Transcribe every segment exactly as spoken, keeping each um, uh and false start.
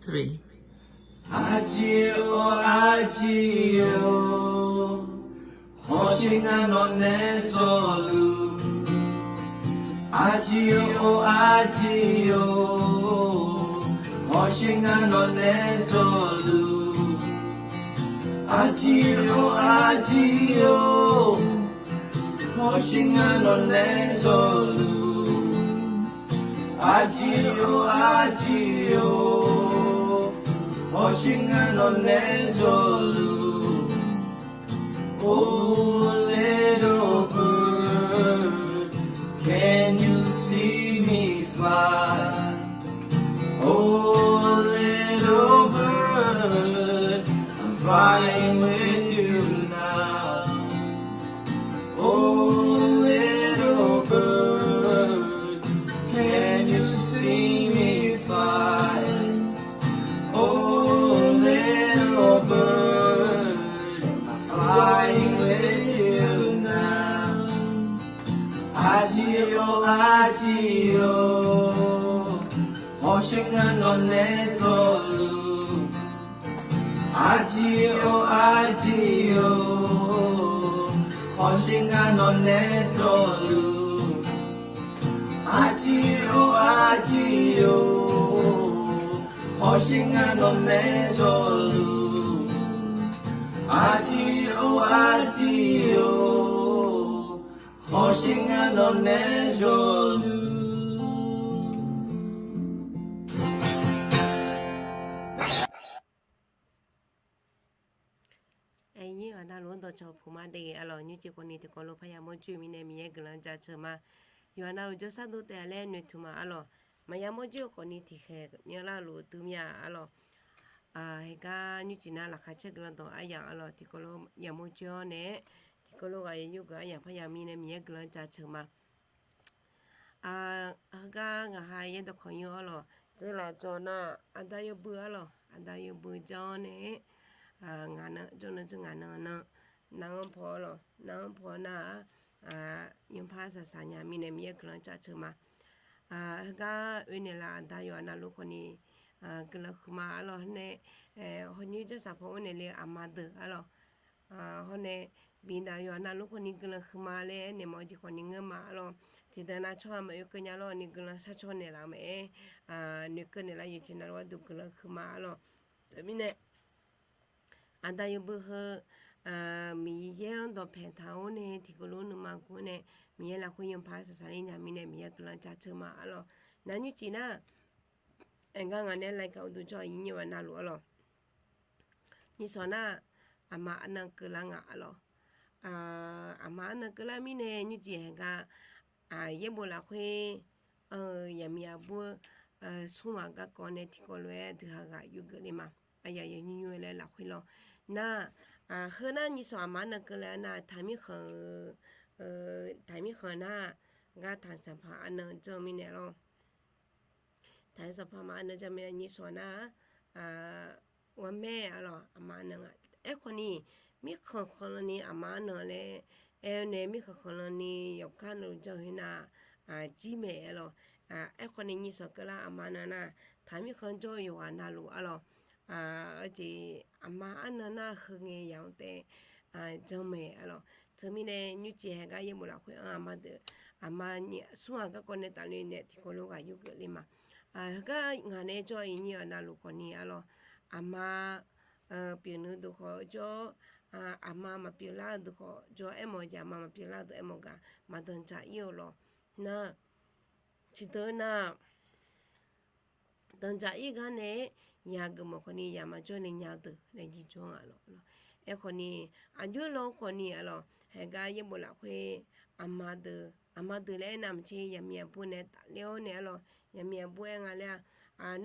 Three. Aqjeq-or aqjeq-or, hawsher ngar nawqnae zawluf. Aqjeq-or aqjeq-or, hawsher ngar nawqnae zawluf. Aqjeq-or aqjeq-or, hawsher ngar nawqnae zawluf. Aqjeq-or aqjeq-or, hawsher ngar nawqnae zawluf. Oh, little bird, can you see me fly? Oh, little bird, I'm flying with you now. Oh, little bird, can you see me fly? Oh, little bird, I'm flying with you now. Aqjeq-or aqjeq-or, hawsher ngar nawqnae zawluf. Aqjeq-or aqjeq-or, hawsher ngar nawqnae zawluf. Aqjeq-or aqjeq-or, hawsher ngar nawqnae zawluf. Aqjeq-or aqjeq-or, hawsher ngar nawqnae zawluf. Aqnyir-aq, navluf-anr dawqcawq puq ma de arlawq. Nymrcif khawfni tiqkawv lof parya mawrjoe-eu mirnae Miqyaer guiqlanq jaceuq ma. Yawqha navluf jawrshar dov taef-a laer noeqtmq ma arlawq. Maqya mawrjoe-eu khawfni tiqkhaeq myanrlar luf-eu dui mir-a arlawq. Heugar nymrcif nar laqkhaq caer guiqlanq dawq aryamq arlawq, tiqkawv lof ya mawrjoe-awr nae, tiqkawv lof ghaq ya yurgeuf aryamq parya mirnae Miqyaer guiqlanq jaceuq ma. Heugar ngaq ha yaerdawq kawq yur arlawq, dzeurlaf jawr nar, aqda yawbui arlawq, aqda yawbui janr-awr nae, ngaq nan jawr nan dzeur ngaq nan nan, nav-anr paw arlawq, nav-anr paw nar-aq, yanpar saqsaq nya mirnae Miqyaer guiqlanq jaceuq ma. Heugar oe naeqlaf aqda yawqha navluf khawfni guiqlanq huiqma arlawq nae, hawnyir jarsaq paw-anr naeq le-eu aqma deuq arlawq, hawr nae bidaq yawqha navluf khawfni guiqlanq huiqma laer aernaeq mawf-eu jeq khawfni ngeur ma arlawq. Tiqdeuq nav tsawrhaq maqoe keuv nya lawr ni guiqlanq sharcaw naeqlaf-eu mae-aer, noeqkeuv naeqlaf yawqjeq navluf gharduq guiqlanq huiqma arlawq. Teumirnae aqda yawbui heu Miqyaer-anr dawqpaeq taq-awr nae tiqkawv lof nuima gur nae Miqyaer lafkhoer yanpar saqsaq ler nya mirnae Miqyaer guiqlanq jaceuq ma arlawq. Nar nymrcif nar, aergar ngaq nae laeqkaq uqduq jawr-eu nyiq nyiq ghaq navluf arlawq. Nyiq shawq nar, aqma arnan keuvlar nga arlawq. Aqma arnan keuvlar mirnae nymrcif heugar, yaerbof lafkhoer, yaqmiq aqbur-eu smr ghaq garkawv nae tiqkawv lof-aer dui ha ghaq yurgeuf le ma. Aqyawf yawnyir nymr laer lafkhoer lawr. Nar, heu nar nyiq shawq aqma arnan keuvlar nar taqmir khanq-eu, taqmir khanq nar, gar taq sanqpaq arnan janr mirnae lawr. Taq-aer sanqpaq ma arnan janr mirnae nyiq shawq nar, ghawrmawr arlawq aqma arnan nga. Aerkhawfni, mirkhanq khanqlan ni aqma arnan laer aer-eu nae mirkhanq khanqlan ni yawqgar navluf janr-eu khoer nar, jir maeq arlawq. Aerkhawfni nyiq shawq keuvlar aqma arnan nar, taqmir khanq jawr-eu yawqghaq navluf arlawq. Aqjeq aqma arnan nar heu ngae yamq-anr taef janr maeq arlawq. Teumirnae nymrcif heugar yaerbof lafkhoer-anr aqma deuq, aqma smr ghaq garkawv nae tafle nae tiqkawv lof ghaq yurgeuf le ma. Heugar ngaq nae jawr-eu iqnyir-aq navluf khawfni arlawq, aqma pyeufnui deuq khawf jawr, aqma maqpyeuflar-eu deuq khawf jawr, aermawf-eu jeq aqma maqpyeuflar-eu deuq aermawf gaq maqdanqdzaq ir-eu lawq. Nar, tiqdeuq nar, danqdzaq ir gar nae-aer, yageuf mawf khawfni yaq maqjawr ni nya-eu deuq laer jir jawr nga lawq. Aerkhawfni, aqjox-aer law khawfni arlawq, heugar yaerbof lafkhoer aqma deuq, aqma deuq laer aernar maqtser yaqmiq aqbur nae tafler-awr nae arlawq, yaqmiq aqbur aer nga laer-aq,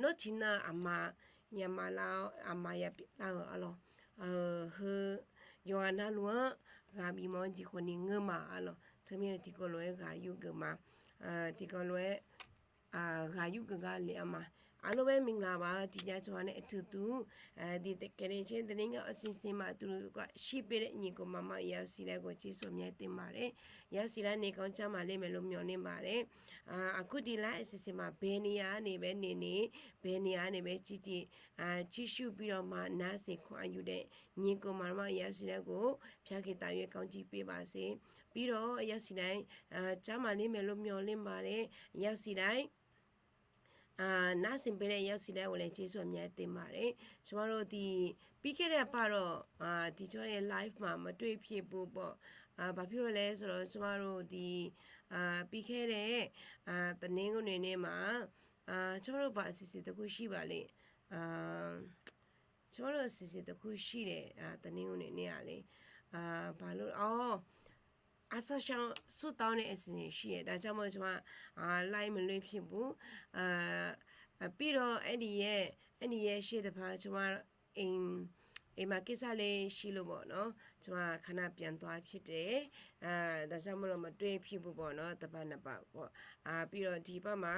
nawr tiqnan aqma yama lar-awr aqma yapyeuf lar-eu arlawq. Heu yawqghaq navluf-anr ghaq bif mawf-eu jeq khawfni ngeur ma arlawq. Teumirnae tiqkawv lof-aer ghaq yurgeuf ma. Tiqkawv lof-aer ghaq yurgeuf gar le-a ma. Arlawr bae mingla ba tiqjav cawba nae aertui tu, diq taef kaev le caer daqni ngae အစီအစဉ်မှာ သူတို့က shir pyeuf-aer ညီအစ်ကိုမောင်မောင် ယဝ်စီလၢကို ကျေးဇူးအများတင်ပါတယ် ယဝ်စီလၢ နေကောင်းကျန်းမာလိမ့်မယ်လို့ မျှော်လင့်ပါတယ် အခုဒီ live အစီအစဉ်မှာ ဘယ်နေရာကနေပဲနေနေ ဘယ်နေရာကနေပဲကြည့်ကြည့် ကြည့်ရှုပြီးတော့မှ နားဆင်ခွင့်ရယူတဲ့ ညီအစ်ကိုမောင်မောင် ယဝ်စီလၢကို ဖျားက့တာရွေးကောင်းကြီးပေးပါစေ ပြီးတော့ ယဝ်စီတိုင်း ကျန်းမာလိမ့်မယ်လို့ မျှော်လင့်ပါတယ် ယဝ်စီတိုင်း နားဆင်ပေးတဲ့ ယဝ်စီတိုင်းကိုလည်း ကျေးဇူးအများတင်ပါတယ် ကျွန်မတို့ ဒီ ပြီးခဲ့တဲ့အပတ်တော့ ဒီ ကျွန်မရဲ့ live မှာ မတွေ့ဖြစ်ဘူးပေါ့ ဘာဖြစ်လို့လဲဆိုတော့ ကျွန်မတို့ ဒီ ပြီးခဲ့တဲ့ တနင်္ဂနွေနေ့မှာ ကျွန်မတို့ ဘာအစီအစဉ်တစ်ခုရှိပါလဲ ကျွန်မတို့ အစီအစဉ်တစ်ခုရှိတယ် တနင်္ဂနွေနေ့ကလေ ဘာလို့ အော် အစာရှောင်ဆုတောင်းတဲ့ အစီအစဉ်ရှိတယ် ဒါကြောင့်မို့ ကျွန်မ live မလွှင့်ဖြစ်ဘူး ပြီးတော့ အဲ့ဒီရဲ့ အဲ့ဒီရဲ့ရှေ့တစ်ပတ် ကျွန်မ အိမ် အိမ်မှာကိစ္စလေးရှိလို့ပေါ့နော် ကျွန်မ ခဏပြန်သွားဖြစ်တယ် ဒါကြောင့်မို့လို့ မတွေ့ဖြစ်ဘူးပေါ့နော် တစ်ပတ်နှစ်ပတ်ပေါ့ ပြီးတော့ ဒီဘက်မှာ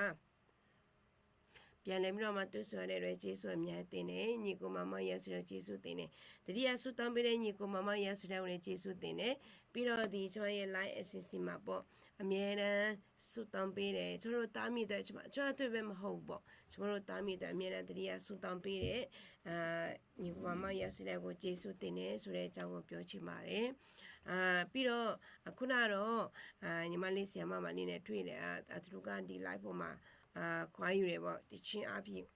ပြန်လည်ပြီးတော့မှ တွေ့ဆုံရတဲ့အတွက် ကျေးဇူးအများတင်တယ် ညီအစ်ကိုမောင်မောင် ယဝ်စီလၢ ကျေးဇူးတင်တယ် သတိရဆုတောင်းပေးတဲ့ ညီအစ်ကိုမောင်မောင် ယဝ်စီလၢကိုလည်း ကျေးဇူးတင်တယ် ပြီးတော့ ဒီ ကျွန်မရဲ့ live အစီအစဉ်မှာပေါ့ အမြဲတမ်းဆုတောင်းပေးတယ် ကျွန်မတို့ တားမြစ်တဲ့ ကျွန်မ ကျွန်မအတွက်ပဲမဟုတ်ဘူးပေါ့ ကျွန်မတို့ တားမြစ်တဲ့ အမြဲတမ်း သတိရဆုတောင်းပေးတဲ့ ညီအစ်ကိုမောင်မောင် ယဝ်စီလၢကို ကျေးဇူးတင်တယ်ဆိုတဲ့အကြောင်းကို ပြောချင်ပါတယ် ပြီးတော့ အခုနကတော့ ညီမလေး ဆရာမ မလေးနဲ့ တွေ့တယ် သူတို့က ဒီ live ပေါ်မှာ ခေါ်ယူတယ်ပေါ့ တခြင်းအားဖြင့်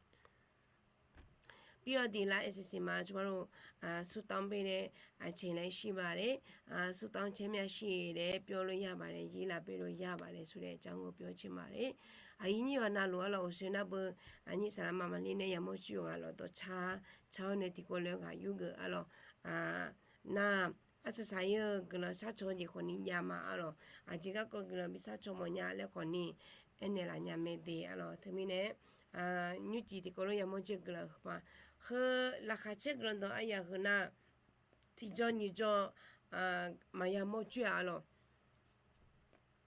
ပြီးတော့ ဒီ live အစီအစဉ်မှာ ကျွန်မတို့ ဆုတောင်းပေးတဲ့ အချိန်လည်းရှိပါတယ် ဆုတောင်းခြင်းများရှိရင်လည်း ပြောလို့ရပါတယ် ရေးလာပေးလို့ရပါတယ်ဆိုတဲ့အကြောင်းကို ပြောချင်ပါတယ် အရင်းကြီးရွာနာလို အဲ့လို အိုဆွေးနွေးပွဲ အညီဆရာမ မလေးနဲ့ ရန်မိုးကျွတ်ရွာ လို့ တော့ ချား ချား နဲ့ ဒီကိုလည်း ဂာ်ယူက အဲ့လို နာ အစစ ယဲ ကလီၤ ရှောက်ချော် jeq khawf ni jav ma အလီၤ aqjeq garkawv guiqlanq bi shar caw mawf nya laer khawf ni, aernaeq laf nya mae de အလီၤ teumirnae, nymrcif tiqkawv lof yamawr coer guiqlanq heuma, heu laqkhaq caer guiqlanq dawq aryaq heu nar, tiqjawr nyiq jawr maqya mawr coer-a အလီၤ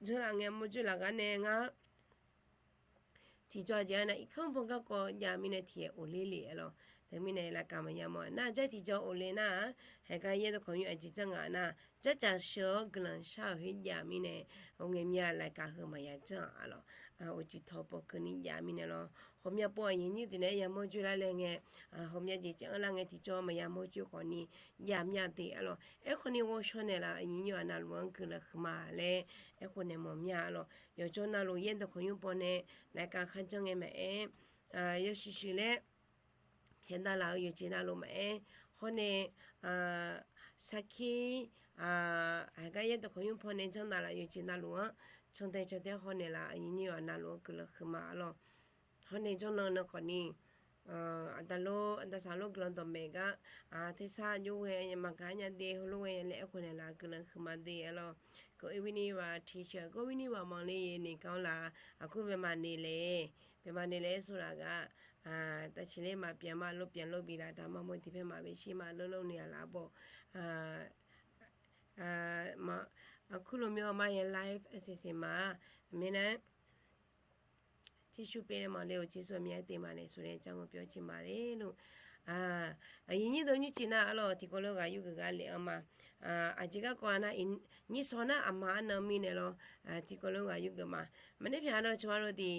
Janrlaf ngae mawr coer laf gar nae ngar, tiqjawr jeq-a nar irkanr baw garkawv jav mirnae tiqyaeq of ler le အလီၤ teumirnae laqkaq maqya mawr nar, jar tiqjawr of le nar-aq, haeqgar yaer dawqkawq nymr aqjeq janr ngaq nar, jarcaf sheu-awr guiqlanq shar-euq khoer jav mirnae, hawr ngae mya laqkaq heu maqya janr-a အလီၤ uqcif tawq pawf keuvni jav mirnae lawr, hawmya pov aqyuif nyir deuq nae yamawr coer lar laer ngae, hawmya jeq caev-anr lar ngae tiqjawr maqya mawr coer khawf ni jav mya de အလီၤ Aerkhawf ni ghovshaw naeqlaf aqyuif nyir-aq navluf-anr guiqlanq huiqma laer, aerkhof naeq mawf mya အလီၤ Yawqjawr navluf yaer dawqkawq nymr baw nae, laqkaq kharjanr ngae maqaer, yawshuif shuif laer pyaeqdavlaf-eu yawqjeq navluf maqaer, hawr nae sarkir, haeqgar yaer dawqkawq nymr baw nae janrdavlaf yawqjeq navluf-anr, cantae cantae hawr naeqlaf aqyuif nyir-aq navluf-anr guiqlanq huiqma အလီၤ Hawr nae janr nan nan khawf ni, aqda lof aqda saq lof guiqlanq dawqmaeq gar, tersar jov-aer maqgaq nya de heulof-aer laer aerkhof naeqlaf guiqlanq huiqma de အလီၤ Good evening ပါ teacher, good evening ပါ မောင်လေးရေ နေကောင်းလား အခုဘယ်မှာနေလဲ ဘယ်မှာနေလဲဆိုတာက တာချီလိတ်မှာ ပြန်မလုပ် ပြန်လုပ်ပြီလား ဒါမှမဟုတ် ဒီဘက်မှာပဲ ရှိမှ လုပ်လုပ်နေရလားပေါ့ အခုလိုမျိုး အမရဲ့ live အစီအစဉ်မှာ အမြဲတမ်း ကြည့်ရှုပေးတဲ့ မောင်လေးကို ကျေးဇူးအများတင်ပါတယ်ဆိုတဲ့အကြောင်းကို ပြောချင်ပါတယ်လို့ aqyuif nyir deuq nymrcif nar အလီၤ tiqkawv lof ghaq yur geuf gar le-anr ma. Aqjeq garkawv nar, nyir shaw nar aqma arnan mirnae lawr, tiqkawv lof ghaq yur geuf ma. Maqnaer pyaq nar ကျွန်မတို့ ဒီ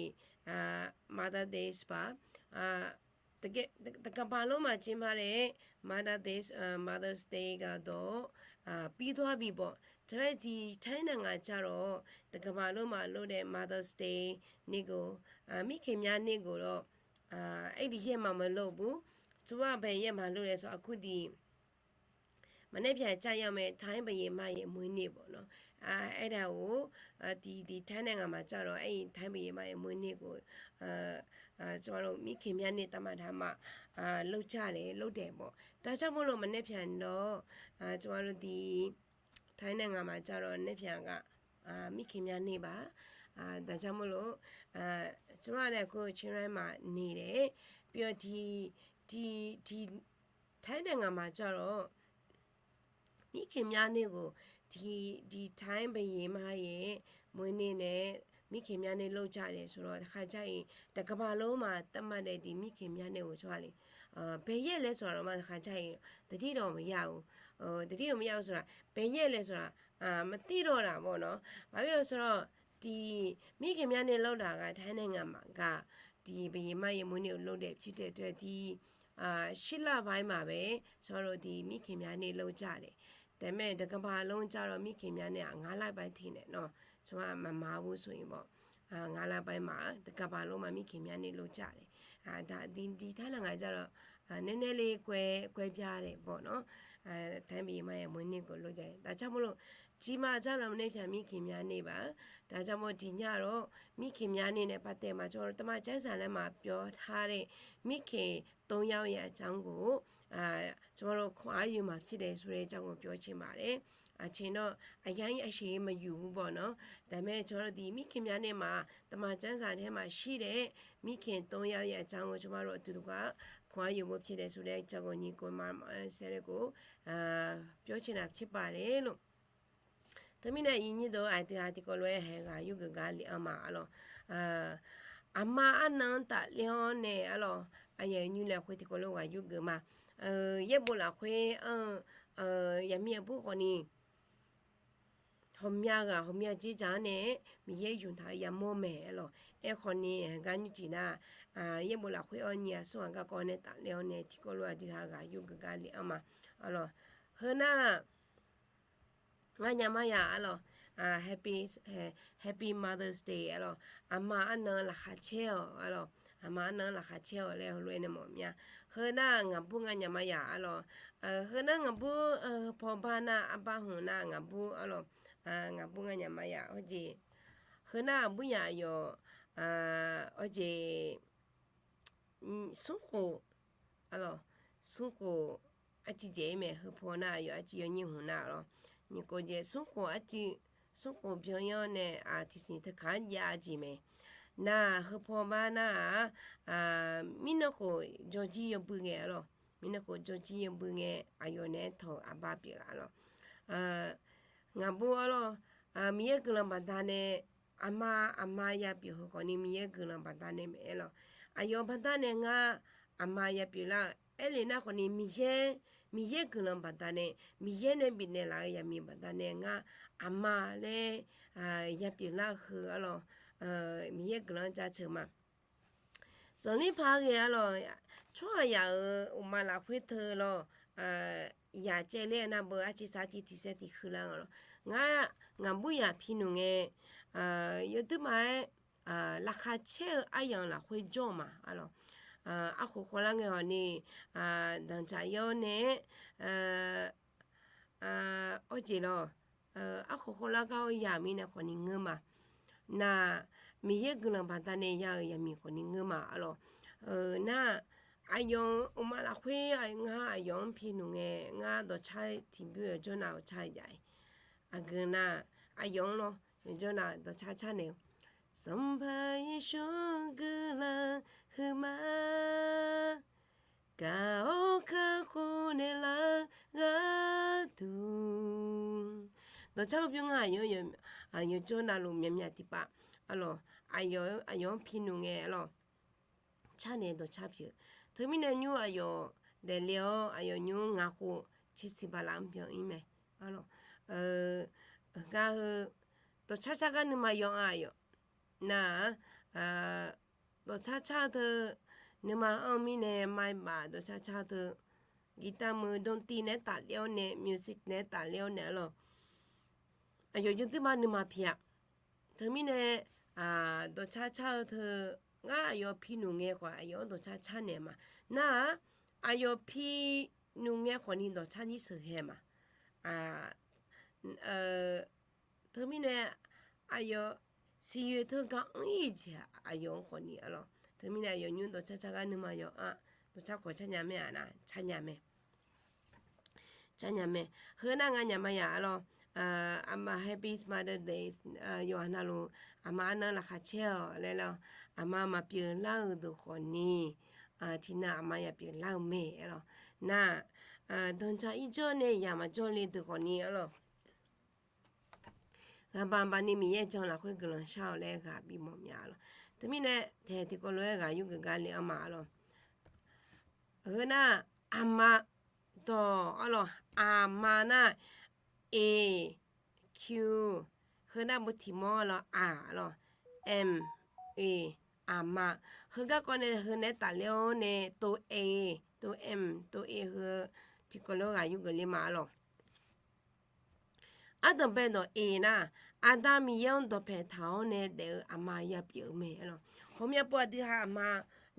Mother's Day ပါ တကမ္ဘာလုံးမှာ ကျင်းပတဲ့ Mother's Day, Mother's Day ကတော့ ပြီးသွားပြီပေါ့။ ဒါပေမဲ့ ဒီထိုင်းနိုင်ငံကျတော့ တကမ္ဘာလုံးမှာလုပ်တဲ့ Mother's Day နေ့ကို မိခင်များနေ့ကိုတော့ အဲ့ဒီရက်မှာ မလုပ်ဘူး။ သူက ဘယ်ရက်မှာလုပ်လဲဆိုတော့ အခု ဒီ မနက်ဖြန်ကျရောက်မယ့် ထိုင်းဘုရင်မရဲ့ မွေးနေ့ပေါ့နော်။ အဲ့ဒါကို ဒီ ဒီထိုင်းနိုင်ငံမှာကျတော့ အဲ့ဒီထိုင်းဘုရင်မရဲ့ မွေးနေ့ကို ကျွန်တော်တို့ မိခင်များနေ့ သတ်မှတ်ထားမှ လုပ်ကြတယ် လုပ်တယ်ပေါ့။ ဒါကြောင့်မို့လို့ မနက်ဖြန်တော့ ကျွန်တော်တို့ ဒီထိုင်းနိုင်ငံမှာကျတော့ မနက်ဖြန်က မိခင်များနေ့ပါ။ ဒါကြောင့်မို့လို့ ကျွန်မလည်း အခု ချင်းရိုင်မှာ နေတယ်။ ပြီးတော့ ဒီ ဒီ ဒီ ထိုင်းနိုင်ငံမှာကျတော့ မိခင်များနေ့ကို ဒီ ဒီထိုင်းဘုရင်မရဲ့ မွေးနေ့နဲ့ mirkheq myavnae lov ja daef saqlaq, taqkhar jar-iq daqkaqbaq lor ma tavma daef diq mirkheq myavnae-euq tsawrhaq le. Baeyaer laer saqlaq ma taqkhar jar-iq, taqdir dawq maqya-eu, taqdir dawq maqya-eu saqlaq, baeyaer laer saqlaq, maqdir dawq laf bawq nawr, maqbyav-eu saqlaq, tiq mirkheq myavnae lov daq ghaq taef-aer nae ngaq maqgaq, tiq baeyaer ma yamuir ni-euq lov daef pir taef taef-aer tiq shirlar bae maqbae, saqlaq tiq mirkheq myavnae lov ja daef. Taef mae daqkaqbaq lor ja lawr mirkheq myavnae-aq ngar lar bae teq naeq nawr, saqlaq maqma bur saq-iq bawq. Ngar lar bae ma-a daqkaqbaq lor ma mirkheq myavnae lov ja daef. Daqdi di taer nar ngaq ja lawr, nae nae le gae gae bya daef bawq nawr, taef-aer baeyaer ma yamuir ni-euq lov ja-iq daqcar mawrlo, tiq ma jar lawr nae pyaq mirkheq myavnae baq-a. Daqcar mawr tiq nya lawr mirkheq myavnae nae paq taef maqjawr tavma caersaq nae maqpyawr ta daef, mirkheq tov ya-eu yaf jar ghof-or, tsawrhaq lawr kawq-ar yawmaf pir daef saqlaq jar ghof pyawr caeq ma laer, aqceq nawr aqyar-ir aqsheq maqyuf-eu bawq nawr, daqmae tsawrhaq lawr diq mirkheq myavnae ma, tavma caersaq nae maqshir daef, mirkheq tov ya-eu yaf jar ghof tsawrhaq lawr uqduq duq gar kawq-ar yawmaf pir daef saqlaq jar ghof nyiq ghof ma maqaer saer laer ghof, pyawr caeq naf pir paq laer lor. Teumirnae iqnyir deuq-eu aqdui-aq tiqkawv lof-aer haeq ghaq yurgeuf gar le-anr ma arlawq. Aqma arnan-anr tafler-awr nae arlawq, aqyawf nymr laeqkhoer tiqkawv lof ghaq yurgeuf ma. Yaerbof lafkhoer anr-eu yaqmir aqbur khawfni, hawqmya ghaq hawqmya jir dzaq-anr nae-aer Miqyaer yuf taq-eu yamawr mae arlawq. Aerkhawfni haeq gar nymrcif nar, yaerbof lafkhoer anr nyiq aqsur ghaq garkawv nae tafler-awr nae tiqkawv lof aqdui-aq ghaq yurgeuf gar le-anr ma arlawq. Heu nar ngar nya mar ya arlawq, Happy, Happy Mother's Day arlawq. Aqma arnan laqkhaq caer-awq arlawq. Aqma arnan-anr laqkhaq caer-awq laer heulof-aer nae mawf mya. Heu nar ngaqbur ngar nya mar ya arlawq. Heu nar ngaqbur, heu paw bar nar arbar hmq nar ngaqbur arlawq. Ngaqbur ngar nya mar ya hawjeq. Heu nar aqbur ya aqyawf, hawjeq, smrkhof arlawq, smrkhof arciv jaeq-ir mae. Heu paw nar aqyawf arciv yawnyir hmq nar arlawq. Nyiq khof jeq smrkhof arciv, smrkhof byan-ir-awr nae tiqsiq teukaq-anr jav jeq mae. Nar heu paw bar nar-aq, mirnan khof jawrjir yawbui ngae arlawq. Mirnan khof jawrjir yawbui ngae aqyawf naeq-aer tawq-euq aqbar pyeuflar arlawq. Ngaqbur arlawq, Miqyaer guiqlanq baqdanae aqma, aqma ya pyeuf heu khawfni Miqyaer guiqlanq baqdanae mae arlawq. Aqyawf baqdanae ngar aqma ya pyeuflar-euq aerlef nar khawfni Miqyaer, Miqyaer guiqlanq baqdanae Miqyaer nae bifnaeq laf-eu yaqmiq baqdanae ngar aqma laer ya pyeuflar-eu heu arlawq. Miqyaer guiqlanq-anr jaceuq ma. Zanqler paq ghae arlawq, tsawrhaqzaq-euq uqma lafkhoer teu lawr, yaq caevler-eu nar beu arciv sar arciv tiq saer tiq huiq lar-eu lawr. Ngar, ngaqbur yaq pi noeq ngae, yawduir ma-aer, laqkhaq caer-eu aryamq lafkhoer jawr-eu ma arlawq. Arkhof khawvlar ngae hawqni, danqdzaq yawr nae-aer, awr jeq lawr, arkhof khawvlar gar-eu yaq mirnae khawfni ngeur ma. Nar, Miqyaer guiqlanq baqdanae ya-euq yaqmiq khawfni ngeur ma arlawq. Nar, aqyawf-anr uqma lafkhoer ngar aqyawf-anr pi noeq ngae, ngar dawqcar tiqbymr yawjawr nav-euq car jav-iq. Aqgeu nar, aqyawf-anr lawr yawjawr nav dawqcar car naeq-eu, Sanqpaq Yeqsur guiqlanq huiqma, gaq-awr kakhof naeqlaf-eu gharduq. Dawqcar-eu bymr ngar aqyawf-anr yawjawr navluf myaqmyaq tiqpav arlawq, aqyawf-anr pi noeq ngae arlawq, car naeq dawqcar pyeuf. Teumirnae nymr aqyawf daefle-awr aqyawf nymr ngaq khof tsersiq bala-anr byan-ir mae. Heugar heu dawqcar car gar nuima yaw-a aqyawf. Nar-aq, dawqcar car-eu teu nuima anr-eu mirnae maqbaf dawqcar car teu guitar meuq dmtiv naeq-aer tafler-awr nae music naeq-aer tafler-awr naeq arlawq. Aqyawf yawduir ma nuima pi-a. Teumirnae dawqcar car-eu teu ngar aqyawf pi noeq ngae khawf aqyawf-anr dawqcar car naeq ma. Nar-aq, aqyawf pi noeq ngae khawfni dawqcar nyir sheuqghae ma. Teumirnae aqyawf siqyoeq teu gar anr-ir jeq aqyawf-anr khawfni arlawq. Teumirnae aqyawf nymr dawqcar car gar nuima yaw-a. Dawqcar khawf car nya mae-aq nar car nya mae. Car nya mae. Heu nar nga nya ma yaq arlawq. Aqma Happy Mother's Day. Yawqha navluf aqma arnan laqkhaq caer-awq laer lawr. Aqma maqpyeuf lar-euq deuq khawfni tiqnan aqma yaq pyeuflar-eu mae arlawq. Nar, danqdzaq irjawr nae yaq maqjawr le deuq khawfni arlawq. ghaq baq baqni Miqyaer jan lafkhoer guiqlanq shar-awq laer ghaq bimawf mya arlawq. Teumirnae taeq tiqkawv lof-aer ghaq yurgeuf gar le-anr ma arlawq. Heu nar, aqma dawq arlawq, aqma nar, e, q, heu nar beu tiq mawr arlawq, aq arlawq, m, e, aqma. Heu garkawv nae heu naeq-aer tafler-awr nae tov e, tov m, tov e heu tiqkawv lof-aer ghaq yurgeuf le ma arlawq. Ardanqbae dawq e nar, Aqda Miqyaer-anr dawqpaeq taq-awr nae daef-eu aqma yapyeuf-eu mae arlawq. Ghawqmya pov aqdui ha aqma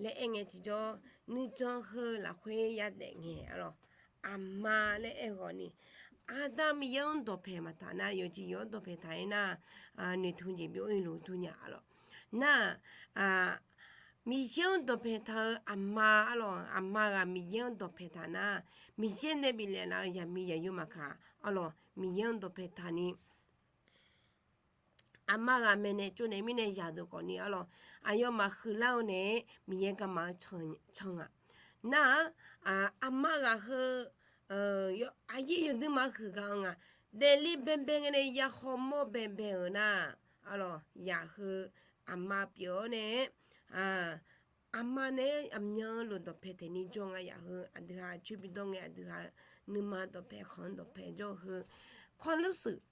laer aer ngae tiqjawr, nuijan heu lafkhoer yadaef ngae arlawq. Aqma laer aer-eu ghawqni, Aqda Miqyaer-anr dawqpaeq maqtaq nar, yawqjeq yawq-anr dawqpaeq taq-aer nar, noeqtmq jeq byov-ir loq dur nya arlawq. Nar-aq, Miqyaer-anr dawqpaeq taq-eu aqma arlawq, aqma ghaq Miqyaer-anr dawqpaeq taq nar, Miqyaer nae bifnaeq laf-eu yaqmiqyaqyo maqkaq arlawq, Miqyaer-anr dawqpaeq taq ni aqma ghaq maeqnaeq tsovnaeq mirnae yaqdeuq khawfni arlawq, aqyawfmaf huiqlar-eu naeq-aer Miqyaer garma-anr can-aq. Nar-aq, aqma ghaq heu aqyir yawduima huiq gaq-eu nga. Daefle baebae ngae nae ya hawmawr baebae-euq nar, arlawq, yaq heu aqma pyeuf-awr nae-aer, aqma nae-aer aqmyan-eu lof dawqpaeq taeqni jawr nga. Yaq heu aqdui ha coer bidawr ngae, aqdui ha nuima dawqpaeq khanq-anr dawqpaeq jawr-eu heu, kawrluf shuif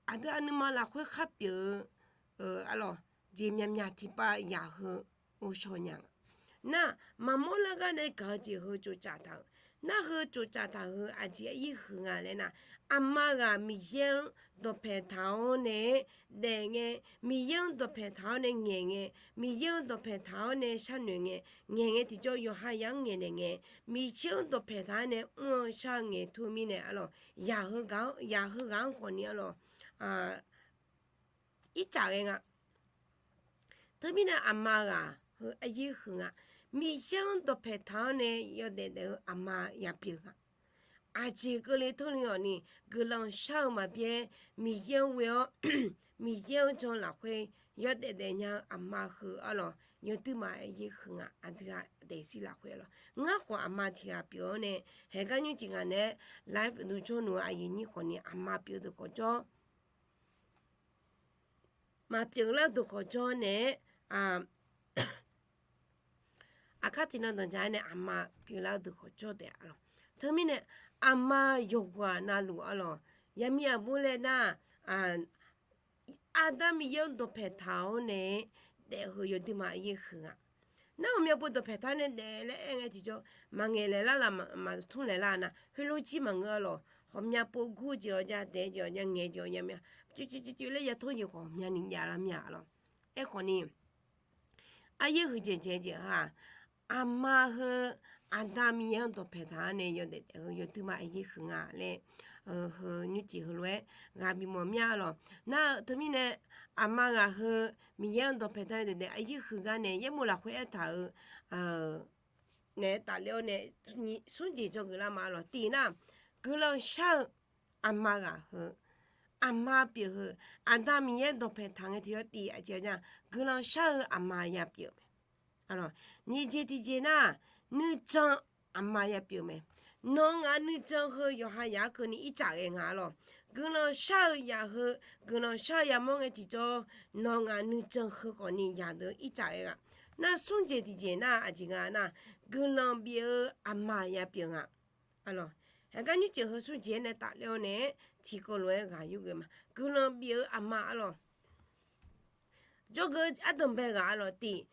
aqdui ha nuima lafkhoer khar pyeuf-eu arlawq, jeq myaqmyaq tiqpav yaq heu ghovshaw nya nga. Nar, maqmawr lar gar nae gaq-eu jeq heu tsovtsaf taq-euq. Nar heu tsovtsaf taq heu aqjeq aqyir huiq nga laer nar, aqma ghaq Miqyaer-anr dawqpaeq taq-awr nae-aer daef ngae, Miqyaer-anr dawqpaeq taq-awr nae ngaeq ngae, Miqyaer-anr dawqpaeq taq-awr nae sharnoeq ngae, ngaeq ngae tiqjawr yawqha yaq-anr ngaeqnaeq ngae, Miqyaer-anr dawqpaeq taq-awr nae mr-eu shar-eu ngaeq tmr mirnae arlawq, yaq heu ghaq-anr khawfni arlawq, ircaf ghae nga. Teumirnae aqma ghaq heu aqyir huiq nga. Miqyaer-anr dawqpaeq taq-awr nae yawdaef daef-eu aqma yapyeuf nga. Aqjeq keuvle teurle-awq ni, guiqlanq shar-eu maqbyaer, Miqyaer-anr ghoe-awr Miqyaer-anr jan lafkhoer yawdaef daefnya-eu aqma heu arlawq, yawduima aqyir huiq nga. Aqdui ha daefzir lafkhoer arlawq, ngar khawf aqma tiq ghaq pyeuf-awr nae, haeqgar nymrcif ngaq naeq-aer live dujawr nmr-eu aqyuif nyir khawfni aqma pyeuf-eu deuq khawf jawr maqpyeuf lar-eu deuq khawf jawr naeq-aer, aqkar tiqnan danqdzaq-aer nae aqma pyeuflar-eu deuq khawf jawr taef-a lawq. Teumirnae aqma yawqghaq navluf arlawq, yaqmiq aqbur laer nar, Aqda Miqyaer-anr dawqpaeq taq-awr nae daef heu yawduima aqyir huiq nga. Nar ghawqmya pov dawqpaeq taq-awr nae daef laer aer ngae tiqjawr, maqngaeq laeq lar la, maqtmr laeq lar nar, heulof jir maqngeur arlawq. Ghawqmya pov gur jeq-awq ja, daef jeq-awq ja, ngaeq jeq-awq ja mya, coeq coeq coeq laer ya tmr jeq khawf myani javlar mya arlawq. Aerkhawfni, aqyir huiqdzaeq dzaeq jeq-aq, aqma heu Aqda Miqyaer-anr dawqpaeq taq-awr nae yawdaef daef heu yawduima aqyir huiq nga laer, heu nymrcif heulof-aer ghaq bimawf mya arlawq. Nar-eu teumirnae aqma ghaq heu Miqyaer-anr dawqpaeq taq-awr yawdaef daef aqyir huiq gar nae yaerbof lafkhoer aertaq-euq naeq-aer tafler-awr nae smr jeq dzawgeuf lar ma arlawq. Tiq nar, guiqlanq shar-eu aqma ghaq heu, aqma pyeuf heu, Aqda Miqyaer dawqpaeq taq ngae tiqyawr tiv aqjeq nar, guiqlanq shar-eu aqma yapyeuf mae. Nyiq jeq tiqjeq nar, nuijan aqma yapyeuf mae. Nawq-eu ngaq nuijan heu yawqha yaq-aer keuvni ircaf ghae nga arlawq. Guiqlanq shar-eu yaq heu, guiqlanq shar-eu yamawr ngae tiqjawr, nawq-eu ngaq nuijan heu khawfni yaqdeuq ircaf ghae nga. Nar smr jeq tiqjeq nar aqjeq nga nar, guiqlanq bif-eu aqma yapyeuf nga. Haeqgar nymrcif heu smr jeq-aer nae tafler-awr nae-aer tiqkawv lof-aer ghaq yurgeuf ma. Guiqlanq bif-eu aqma arlawq. Jawrgeuf ardanqbae ghaq arlawq tiq,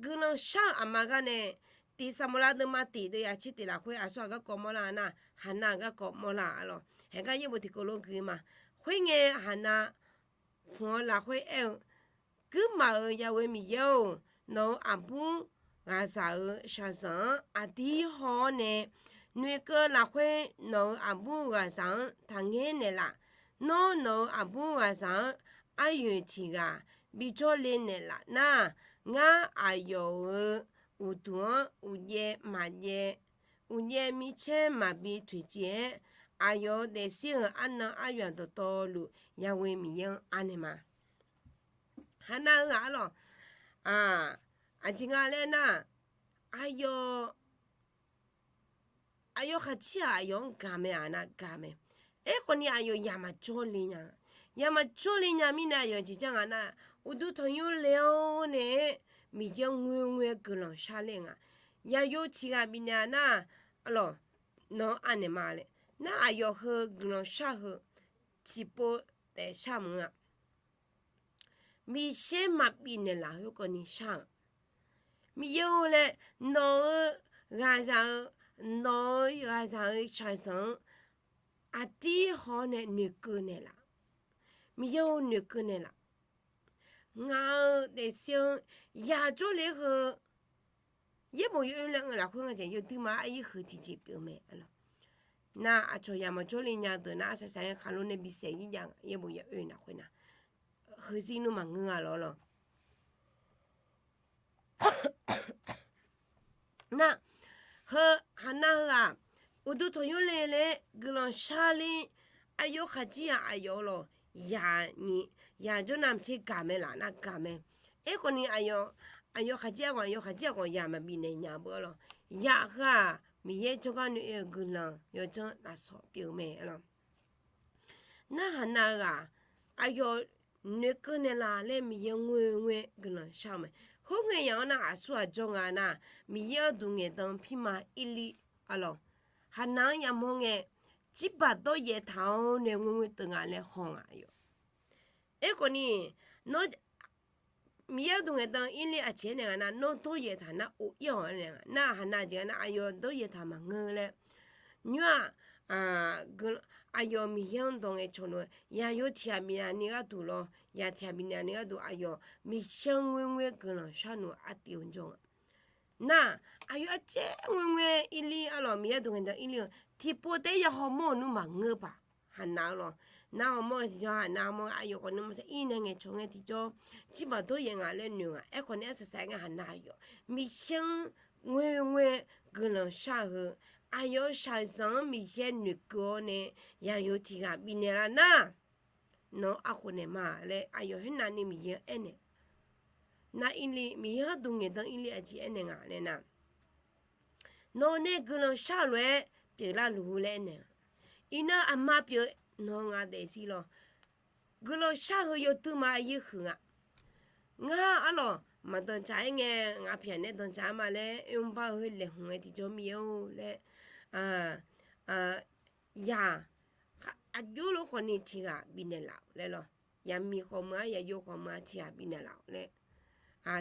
guiqlanq shar-eu aqma gar nae, tiq Saqmawlav deuvma tiq deuv yaq tser tiq lafkhoer aqsur aq garkawv mawrlar nar, Haqnav garkawv mawrlar arlawq. Haeqgar yaerbof tiqkawv lof gui ma. Khoerngae Haqnav pmq-awr lafkhoer aer-eu, Guirmaf-euq Yaqwe Miqyaer-or, nawq-euq aqbur ghaqzaq-euq shaqzanq-anr aqdir haw-awr nae, noeqkeuv lafkhoer nawq-euq aqbur ghaqzaq-anr taqngaer naeqlaf. Nawr nawq-euq aqbur ghaqzaq-anr aryoeq tiq ghaq bijawr le naeqlaf nar, ngar aqyawf-euq uqduq-anr uqjaev maqjaev, uqjaev micaer maqbi toeqciv-aer, aqyawf-euq daefzir-euq arnan aryamq dawqtawvluf Yaqwe Miqyaer-anr anaeq ma. Haqnav-eu ghaq arlawq, aqjeq nga laer nar, aqyawf aqyawf khaqcir-aq aqyawf-anr gaq mae, aqnav gaq mae. Aerkhawfni aqyawf yaq maqjawr le nya. Yamaqjawr le nya mirnae aqyawf jeq jar nga nar, uqduq tanqnymr le-awr nae-aer Miqyaer-anr ngoerngoer guiqlanq shar ler nga. Yaqyo tiq ghaq bifnaeq-a nar, arlawq, nawq-anr anaeq ma laer. Nar aqyawf heu guiqlanq shar heu tiqpov taef shar mq-a. Miqyaer maqbif naeqlaf khoerkawvni shar-aq, Miqyaer-or laer, nawq-eu ghaqzaq-eu, nawq-eu ghaqzaq-eu shaqzanq-anr aqdir haw-awr nae noeqkeuv naeqlaf. Miqyaer-or noeqkeuv naeqlaf. Ngaq-euq daefzir-anr yaq jawrle heu yaerbof yaoer laer-eu lafkhoer nga jeq yawduima aryir huiq tiqjeq pyeuf mae. Nar aqcawq yamaqjawr le nya deuq nar arsaq saq-aer khaqlo nae bisaef-ir jav nga yaerbof yaoer lafkhoer nar, heuzir nmr maqngeur-a lawr lawr. Nar, heu haqnav heu-aq, uqduq tanqnymr le laer guiqlanq shar ler, aqyawf khaqjir-aq aqyawf lawq, yaq ni, yaq jawr navmaqtser gaq mae laf nar gaq mae. Aerkhawfni aqyawf, aqyawf khaqjir-aq khawf, aqyawf khaqjir-aq khawf yaq maqbif naeq nya beu-a lawq. Yaq heu-aq Miqyaer jawrgar noeq-eu guiqlanq yawdzanr lafsawq pyeuf-eu mae lawr. Narhaq nav-eu ghaq, aqyawf noeqkeuv naeqlaf laer Miqyaer ngoerngoer guiqlanq shar-eu mae. Khoerngae yaq-anr nar aqsur ghaq jawr nga nar, Miqyaer-anr duq ngaeqdan pirma Irlir, arlawq, haqnav-anr yamawr ngae, jirbaq dawryaef taq-awr nae ngoerngoer teuv nga laer haw nga yawf. Aerkhawfni, nawr Miqyaer-anr duq ngaeqdan Irlir aqjeq aernaeq nga nar, nawr dawryaef taq nar of-ir-awq aernaeq nga. Nar haqnav jeq nga nar aqyawf dawryaef taq maqngeur laer. Nymr-aq, aqyawf Miqyaer-anr dawq ngae cawq lof-aer yaqyo tiq ghaq bifnaeq ni gharduq lawr, yaq tiq ghaq bifnaeq ni gharduq aqyawf Miqyaer-anr ngoerngoer guiqlanq shar nmr artiv-eu jawr nga. Nar, aqyawf arcaer ngoerngoer Irlir arlawq, Miqyaer duq ngaeqdan Irlir-eu tiqpov taef-aer ya hawmawr-eu nmr maqngeur paq. Haqnav-eu lawq. Nar hawmawr ghae tiqjawr haqnav hawmawr aqyawf khawf nuima sar-ir nae ngaeqcawq ngae tiqjawr, jirbaq dawryaef nga laer noeq nga. Aerkhawfni arsaq saq-aer ngar haqnav aqyawf Miqyaer-anr ngoerngoer guiqlanq shar-eu heu, aqyawf-eu shaqzanq-anr Miqyaer noeqkeuv-awr nae yaqyo tiq ghaq bifnaeq lar nar, nawq-anr arkhof naeq ma laer aqyawf khoernavni Miqyaer-anr aernaeq. Nar Irlir, Miqyaer-anr duq ngaeqdan Irlir aqjeq aernaeq nga laer nar, nawq nae guiqlanq shar-euq lof-aer pyeuflar luf-ur laer aernaeq-a. Iqnan aqma pyeuf-eu nawq-eu nga daefzir lawr. Guiqlanq shar-eu heu yawduima aryir huiq nga. Ngar arlawq maqdanqdzaq-aer ngae, ngaq pyaq nae danqdzaq-a ma laer oermr bar-eu heu laeqhmq ngae tiqjawr Miqyaer-or laer, yaq, aqjox lof khawfni tiq ghaq bifnaeq laf-awq laer lawr. Yaqmiq khawf meuq-a, yaqyo khawf meuq-a, tiq ghaq bifnaeq laf-awq laer.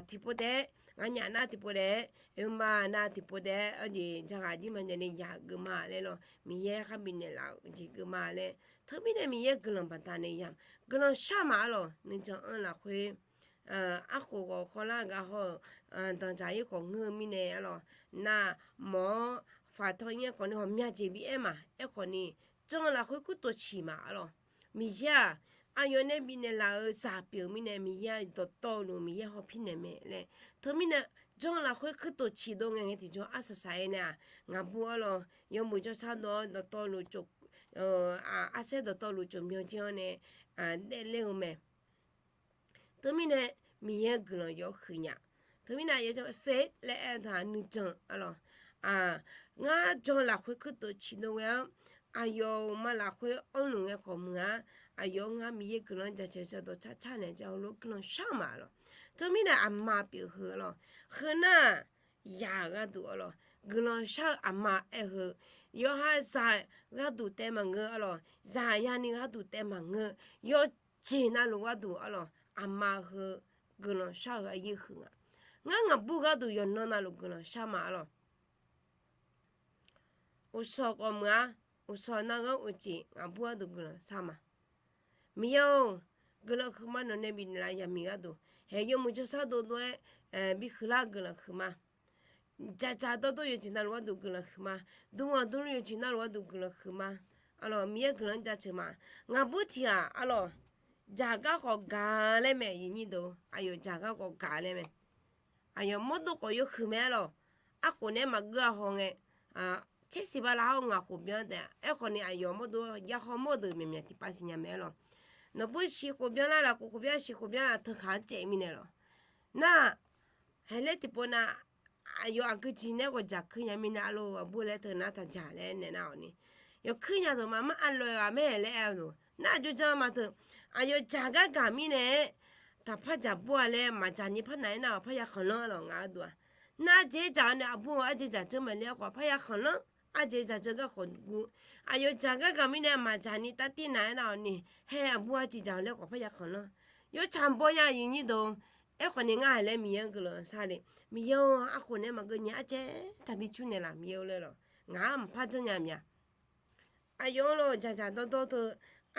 Tiqpov taef-aer nganyaf nar tiqpov taef-aer, oermr bar nar tiqpov taef-aer, arjeq jaghaq jir ma nya ni yaq geuf ma laer lawr. Miqyaer khar bifnaeq laf-euq jeq geuf ma laer. Teumirnae Miqyaer guiqlanq baqdanae yamq guiqlanq shar ma arlawq. Nuijan anr lafkhoer arkhof ghawq khawvlar gar hawr-euq danqdzaq-ir khawf ngeur-eu mirnae arlawq. Nar mawq-awr faqtawr nyaer khawfni ghawqmya jeq bi aer ma. Aerkhawfni jan-eu lafkhoer kurtov ciq ma arlawq. Miqyaer-aq, aqyawf nae bifnaeq laf-euq zaq pyeuf-eu mirnae Miqyaer-aq dawqtawvluf Miqyaer hawpir naeq mae laer. Teumirnae jan-eu lafkhoer kurtov ciq dov ngae ngae tiqjawr arsaq saq-aer nae-aq, ngaqbur arlawq yawmuiq jawrshar dov-awr dawqtawvluf, arsaer dawqtawvluf tsofmyan jir-awr nae daefler-eu mae. Teumirnae Miqyaer guiqlanq yawf huiq nya. Teumirnae aqyawf jan-eu faith laer aer-eu taq nuijan arlawq. Ngar jan-eu lafkhoer kurtov ciq dov ghae-anr, aqyawf-euq ma lafkhoer anrluf ngae khawf meuq-a. Aqyawf-anr ngar Miqyaer guiqlanq jaceuq shardawq tsartsar naeq ja heulof guiqlanq shar ma lawq. Teumirnae aqma pyeuf heu arlawq. Heu nar-aq, yaq-euq gharduq arlawq, guiqlanq shar-eu aqma aer heu, yawqha zaq gharduq taev maqngeur arlawq, zaq yani gharduq taev maqngeur, yawqjeq navluf gharduq arlawq, aqma heu guiqlanq shar-eu aryir huiq nga. Ngar ngaqbur gharduq yawqnan navluf guiqlanq shar ma arlawq. Uqshawq khawf meuq-a, uqshawq narghanr uqcif ngaqbur gharduq guiqlanq shar ma. Miqyaer-or, guiqlanq huiqma nawq nae bifnaeq laf yaqmiq gharduq, haeq yawmuiq jawrshar dovdov-aer bihuiqlar guiqlanq huiqma. Dzaqdzaq dawrdawr yawqjeq navluf gharduq guiqlanq huiqma. Dmghaq dmluf yawqjeq navluf gharduq guiqlanq huiqma. Arlawq Miqyaer guiqlanq-anr jaceuq ma. Ngaqbur tiq ghaq arlawq, dzaqgar khawf gaq laer mae, yiqnyir deuq aqyawf dzaqgar khawf gaq laer mae. Aqyawf mawrdov khawf yawhuiq mae arlawq. Arkhof nae maqgeur-a haw ngae, tsersiq bala hawr-eu ngaq khof byan taef-a. Aerkhawfni aqyawf mawrdov ya haw mawr deuq myaqmyaq tiqpav siqnya mae arlawq. Nawqbur siq khof byan lar, lafkhof khof byan, siq khof byan-aq teukhaq-anr caev mirnae lawq. Nar, haeq laer tiqpov nav, aqyawf aqgeu jeq nae khawf dzaq kuir nya mirnae arlawq, aqbur laer teu nar taq dzaq laer naeq nar-awq ni. Yawkuir nya deuq ma, mar aqloq-aer ghaq mae laer aer-eu deuq nar, aqjox janr ma teu. Aqyawf dzaq gargaq mirnae-aer, taqpar dzaq bur-a laer maqdzaq ni par naq-aer nar-awq, parya khanqlanr-a lawq. Ngaq-eu duq-aq, nar arjeq dzaq-awr nae aqbur-eu arjeq dzaq dzeur maqle-a khawf, parya khanqlanr arjeq dzaq dzeur garkawv gu. Aqyawf dzaq gargaq mirnae maqdzaq ni tartiv naq-aer nar-awq ni, hae aqbur arjeq dzaq-awq laer khawf parya khanqlanr. Yawtsaq baw ya aqyuif nyir deuq. Aerkhawf ni ngar haq laer Miqyaer-anr guiqlanq shar le. Miqyaer-or, arkhof naeq-aer maqgeuv nya arcaer taqbi cur naeqlaf Miqyaer-or laer lawq. Ngaq-anr maqpar janrnya mya. Aqyawf-anr lawr dzaqdzaq dawrdawr teu,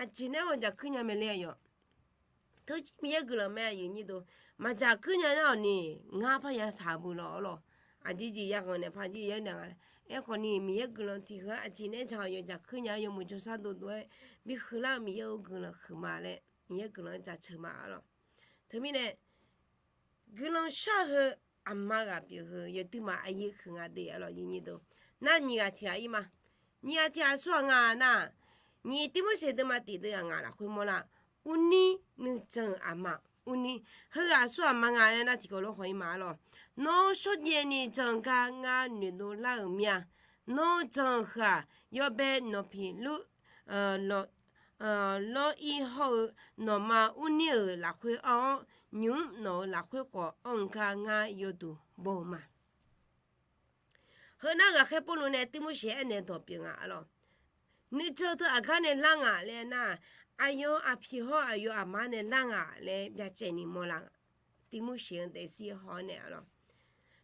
aqjeq nae-aer hawdzaq kuir nya mae le aqyawf. Teujir Miqyaer guiqlanq mae aqyuif nyir deuq. Maqdzaq kuir nya nar-awq ni, ngar parya shaq-eu beu lawq-awr lawq. Aqjeq jeq yaghanq naeq par jir yaer naeq nga. Aerkhawf ni Miqyaer guiqlanq tiq heu-aer aqjeq nae-aer dzaq-awq, yawdzaq kuir nya-awr yawmuiq jawrshar dovdov-aer bi huiqlar-eu Miqyaer-or guiqlanq huiqma laer Miqyaer guiqlanq jaceuq ma-a lawq. Teumirnae guiqlanq shar-eu heu aqma ghaq pyeuf heu yawduimaf aqyuif huiq nga de-a lawq, aqyuif nyir deuq. Nar nyiq ghaq tiq ghaq ir ma. Nyiq ghaq tiq ghaq aqsur ghaq nga nar, nyiq Tirmorseq deuvma tiq deuv ghaq ngaq lafkhoer mawrlar. Urnir nuijan-euq aqma. Urnir heughaq aqsur ghaq ma nga laer nar tiqkawv lof khawf ir ma-a lawq. Nawr shawrjaev ni jan-eu gar ngar noeqdov lar-euq mir-a. Nawr jan-eu heu-aq, yawbae nawqpiq lur lawr-ir hawr-eu nawqma urnir-euq lafkhoer anr-awr, nymq-mr nawq-euq lafkhoer khawf anr-eu gar ngar yawduq baw-eu ma. Heu nar ghaqkhaer Pawrluv nae Tirmorseq aernaeq dawq pyeuf nga-a lawq. Nuijan teu aqgar nae lar ngaq laer nar, aqyawf aqpiq hawr aqyawf aqma nae lar ngaq laer byacaevni mawrlar nga. Tirmorseq-eu daefzir haw-awr nae-a lawq.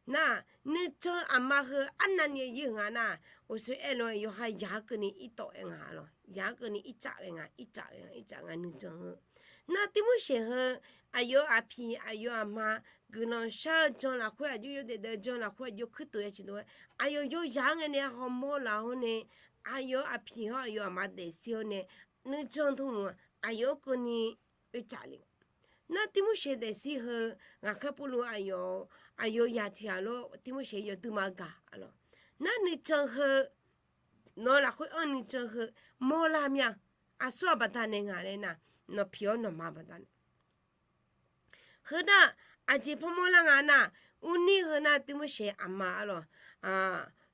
Nar, nuijan aqma heu arnavni yir-euq nga nar, uqshoe aer lof-aer yawqha yaq-anr keuvni irtawf-aer nga-a lawq. Yaq-anr keuvni ircaf ghae nga, ircaf ghae nga, ircaf nga nuijan heu. Nar Tirmorseq heu aqyawf aqpiq aqyawf aqma guiqlanq shar-eu jan lafkhoer aqjox yawdaef daef-eu jan lafkhoer aqjox kuirtof ya ciqdov-aer aqyawf yawzaq-anr ngae nae hawmawr laf-awr nae, aqyawf aqpiq hawr aqyawf aqma daefzir-awr nae nuijan teu mq aqyawf-anr keuvni oecaf le. Nar Tirmorseq daefzir heu ghaqkhaer Pawrluv aqyawf, aqyawf yaq tiq ghaq lor Tirmorseq yawduima gaq-a lawq. Nar nuijan heu, nawq-eu lafkhoer anr nuijan heu mawrlar mir-a. Aqsur ghaq baqdanae nga laer nar, nawqpiq-awr nawqma baqdanae. Heu nar, aqjeq par mawrlar nga nar, urnir heu nar Tirmorseq aqma-a lawq.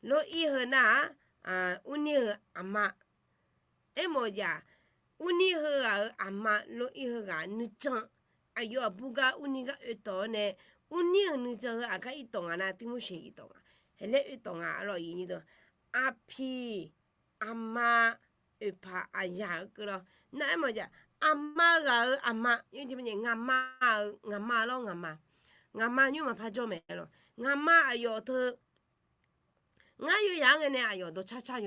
Lor-ir heu nar-aq, urnir heu aqma. Aermawf-eu jeq-aq, urnir heughaq-euq aqma lor-ir heughaq nuijan, aqyawf aqbur gar urnir gar oetawf-awr nae, urnir-euq nuijan heu aqgar irtawf nga nar Tirmorseq irtawf nga. Haeq laer oetawf nga-a lawq, aqyuif nyir deuq. Aqpiq aqma oeqpaq aqyaq-eu keuv lawr. Nar aermawf-eu jeq-aq, aqma ghaq-euq aqma, ngaqma-euq ngaqma lawr ngaqma. Ngaqma nymr maqpar jawr mae lawq. Ngaqma aqyawf teu ngar yawzaq-anr ngae nae aqyawf dawqcar car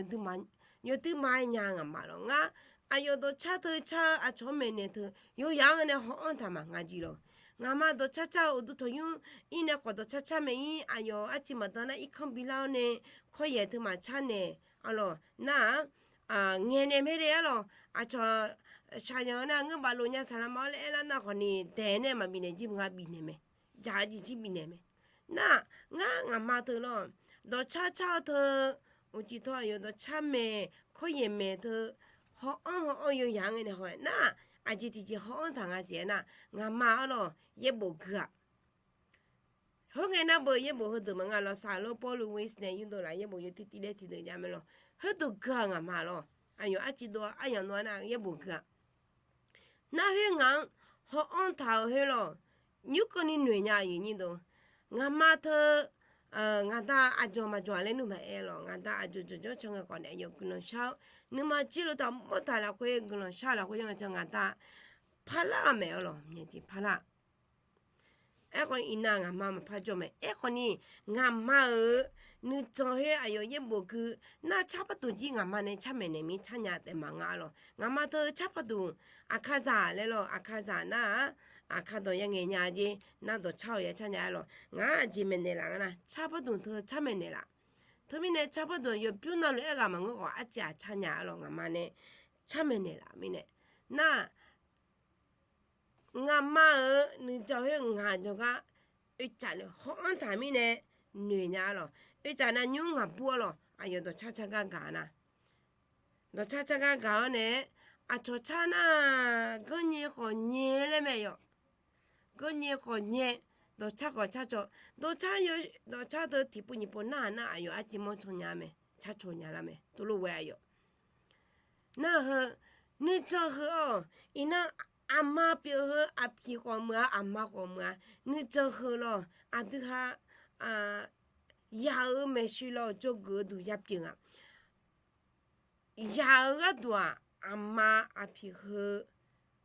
yawduima-aer nya ngaqma lawq. Ngar aqyawf dawqcar teu car-eu aqcawq-anr maeqnaeq teu yawzaq-anr ngae nae haw-anr taq maqnga jir lawq. Ngaqma dawqcar car-eu uqduq tanqnymr ir nae khawf dawqcar car mae ir, aqyawf arciv maqdan nar irkanr bilar-awr nae kawryaeq teu maqcar naeq a lawq. Nar-aq, ngaeqnaeq mae le-a lawq. Aqcawq shaqyanq-eu nar ngeur baf lof nya saqlaq ma-awr laer aerlar nar khawf ni daeq nae maqbifnaeq jir maqnga bifnaeq mae. Dzaq-eu jeq jir bifnaeq mae. Nar-aq, ngar ngaqma teu lawr, dawqcar car-eu teu, uqcif tawv aqyawf dawqcar maeq kawryaeq maeq teu, haw-anr haw-anr yawzaq-anr ngae nae haw-aer nar-aq, aqjeq tiqjeq haw-anr taq nga siq-aer nar, ngaqma-a lawq yaerbof gui-aq. Khoerngae nar beu yaerbof heudeuq maqnga lawq, saqlor Pawrluv Wesley nae yurdov laf yaerbof yawtir tiv laer tiqdeuq jav mae lawq. Khoerdeuq gui-aq ngaqma lawq. Aqyawf arciv dov-a aryamq dov-a nar yaerbof gui-aq. Nar khoer ngaq-anr haw-anr taq-euq khoer lawq, nymr keuvni noeq nya aqyuif nyir deuq. Ngaqma teu ngaqda aqdzawq maqdzawq-a laer nuima aer lawq. Ngaqda aqdzawq dzawqdzawr can ngae khawf nae aqyawf guiqlanq shar-awr, nuima jir lof taq mawr taq lafkhoer guiqlanq shar-eu lafkhoer yanr ngae can ngaqda parlar-aq maeq-a lawq, myaeq jeq parlar. Aerkhawf ni iqnan ngaqma maqpar jawr mae. Aerkhawf ni ngaqma-euq nuijan khoer aqyawf yaerbof gui nar car parduq jir ngaqma nae car maeqnaeq mir car nya taef maqnga-a lawq. Ngaqma teu car parduq aqkazaq laer lawq, aqkazaq nar-aq, aqkadawq yangaeq nya jer nar dawqcar-awq ya car nya-a lawq. Ngaq-anr aqjeq maeqnaeq laf nga nar car parduq teu car maeqnaeq laf. Teumirnae car parduq yawbymr navluf aerghaq maqngeur khawf arciv aqcar nya-a lawq, ngaqma nae car maeqnaeq laf mirnae. Nar ngaqma-euq nuijan khoer ngaq jawrgar oecaf le haw-anr taq mirnae noeq nya-a lawq. Oecaf nav nymr ngaq bur-a lawq, aqyawf dawqcar car gar gaq-a nar. Dawqcar car gar gaq-awr nae, aqcawq car nar, ganrnyae khawf nyae laer mae yawf. Ganrnyae khawf nyae, dawqcar khawf car caw. Dawqcar, dawqcar teu tiqpov nyiq pov nar-aq nar aqyawf arciv mawr caw nya mae, car caw nya lar mae, tov lof ghae aqyawf. Nar heu, nuijan heu-awq, iqnan Aqma pyeuf heu aqpiq khawf meuq-a, aqma khawf meuq-a. Nuijan heu lawr, aqdui ha, yaq-euq maeqshi lawr, dzawgeuf-eu duq ya pyeuf nga. Yaq-eu gharduq-aq, aqma aqpiq heu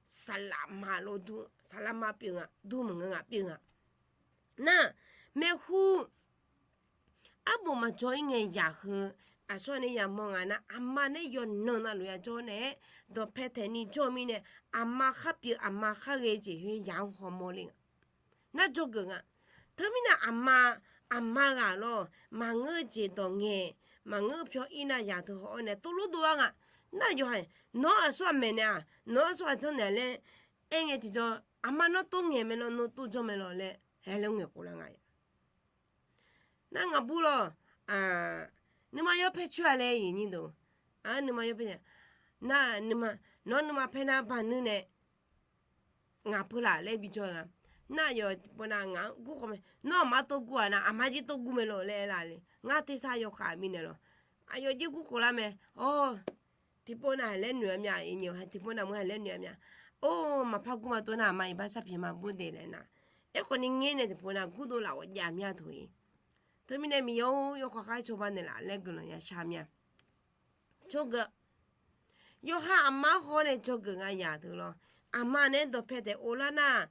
saqlaqma lawr, saqlaqma pyeuf nga, dur maqngeur nga pyeuf nga. Nar, maeqhu arbof maqjawr-ir ngae yaq heu, aqsur-aq nae yamawr nga nar, aqma nae yawqnan navluf yajawr naeq-aer dawqpae taeqni jawr-eu mirnae, aqma khar pyeuf, aqma khar ghae jeq khoer yaq-anr hawmawr le nga. Nar dzawgeuf nga. Teumirnae aqma, aqma ghaq lawr, maqngeur-eu jeq dawq ngaeq, maqngeur-eu pyawr ir nar yaq teu haw-awr nae tov lof dov-ar nga. Nar yawqha, nawr aqsur-aq maeqnaeq-aq, nawr aqsur-aq janrnaeq laer aer ngae tiqjawr, aqma nawr tov ngaeq mae lawr, nawr tov janr mae lawr laer hae laer ngaeq khof lar nga. Nar ngaqbur lawr, nuima yawpaer coer-a laer iqnyir deuq, nuima yawpaer, nar, nawr nuima paer nar baqnuir nae ngaq peuq laf laer bijawr-eu nga. Nar aqyawf tiqpov nav ngaq-anr gur khawf mae, nawr aqma tov gur-aq nar, aqma jir tov gur mae lawr laer aer lar le. Ngar tersar yawkhav mirnae lawr, aqyawf jir gur khof lar mae. Awr, tiqpov nav haiq laer noeq-a mya, iqnyoq ha tiqpov nav mur haiq laer noeq-a mya. Or, maqpar gur ma tov nar, aqma iqbax sharpyaeq ma bur de laer nar, aerkhawf ni ngaer nae tiqpov nav gurdov laf ghawqjav mya teu-ir. Teumirnae Miqyaer-or, yawkhav khar cawba naeqlaf laer guiqlanq yashar mya. Tsawrgeu, yawqha aqma-anr haw-awr nae dzawgeuf nga yaq teu lawr. Aqma nae-aer dawqpae taeq of lar nar,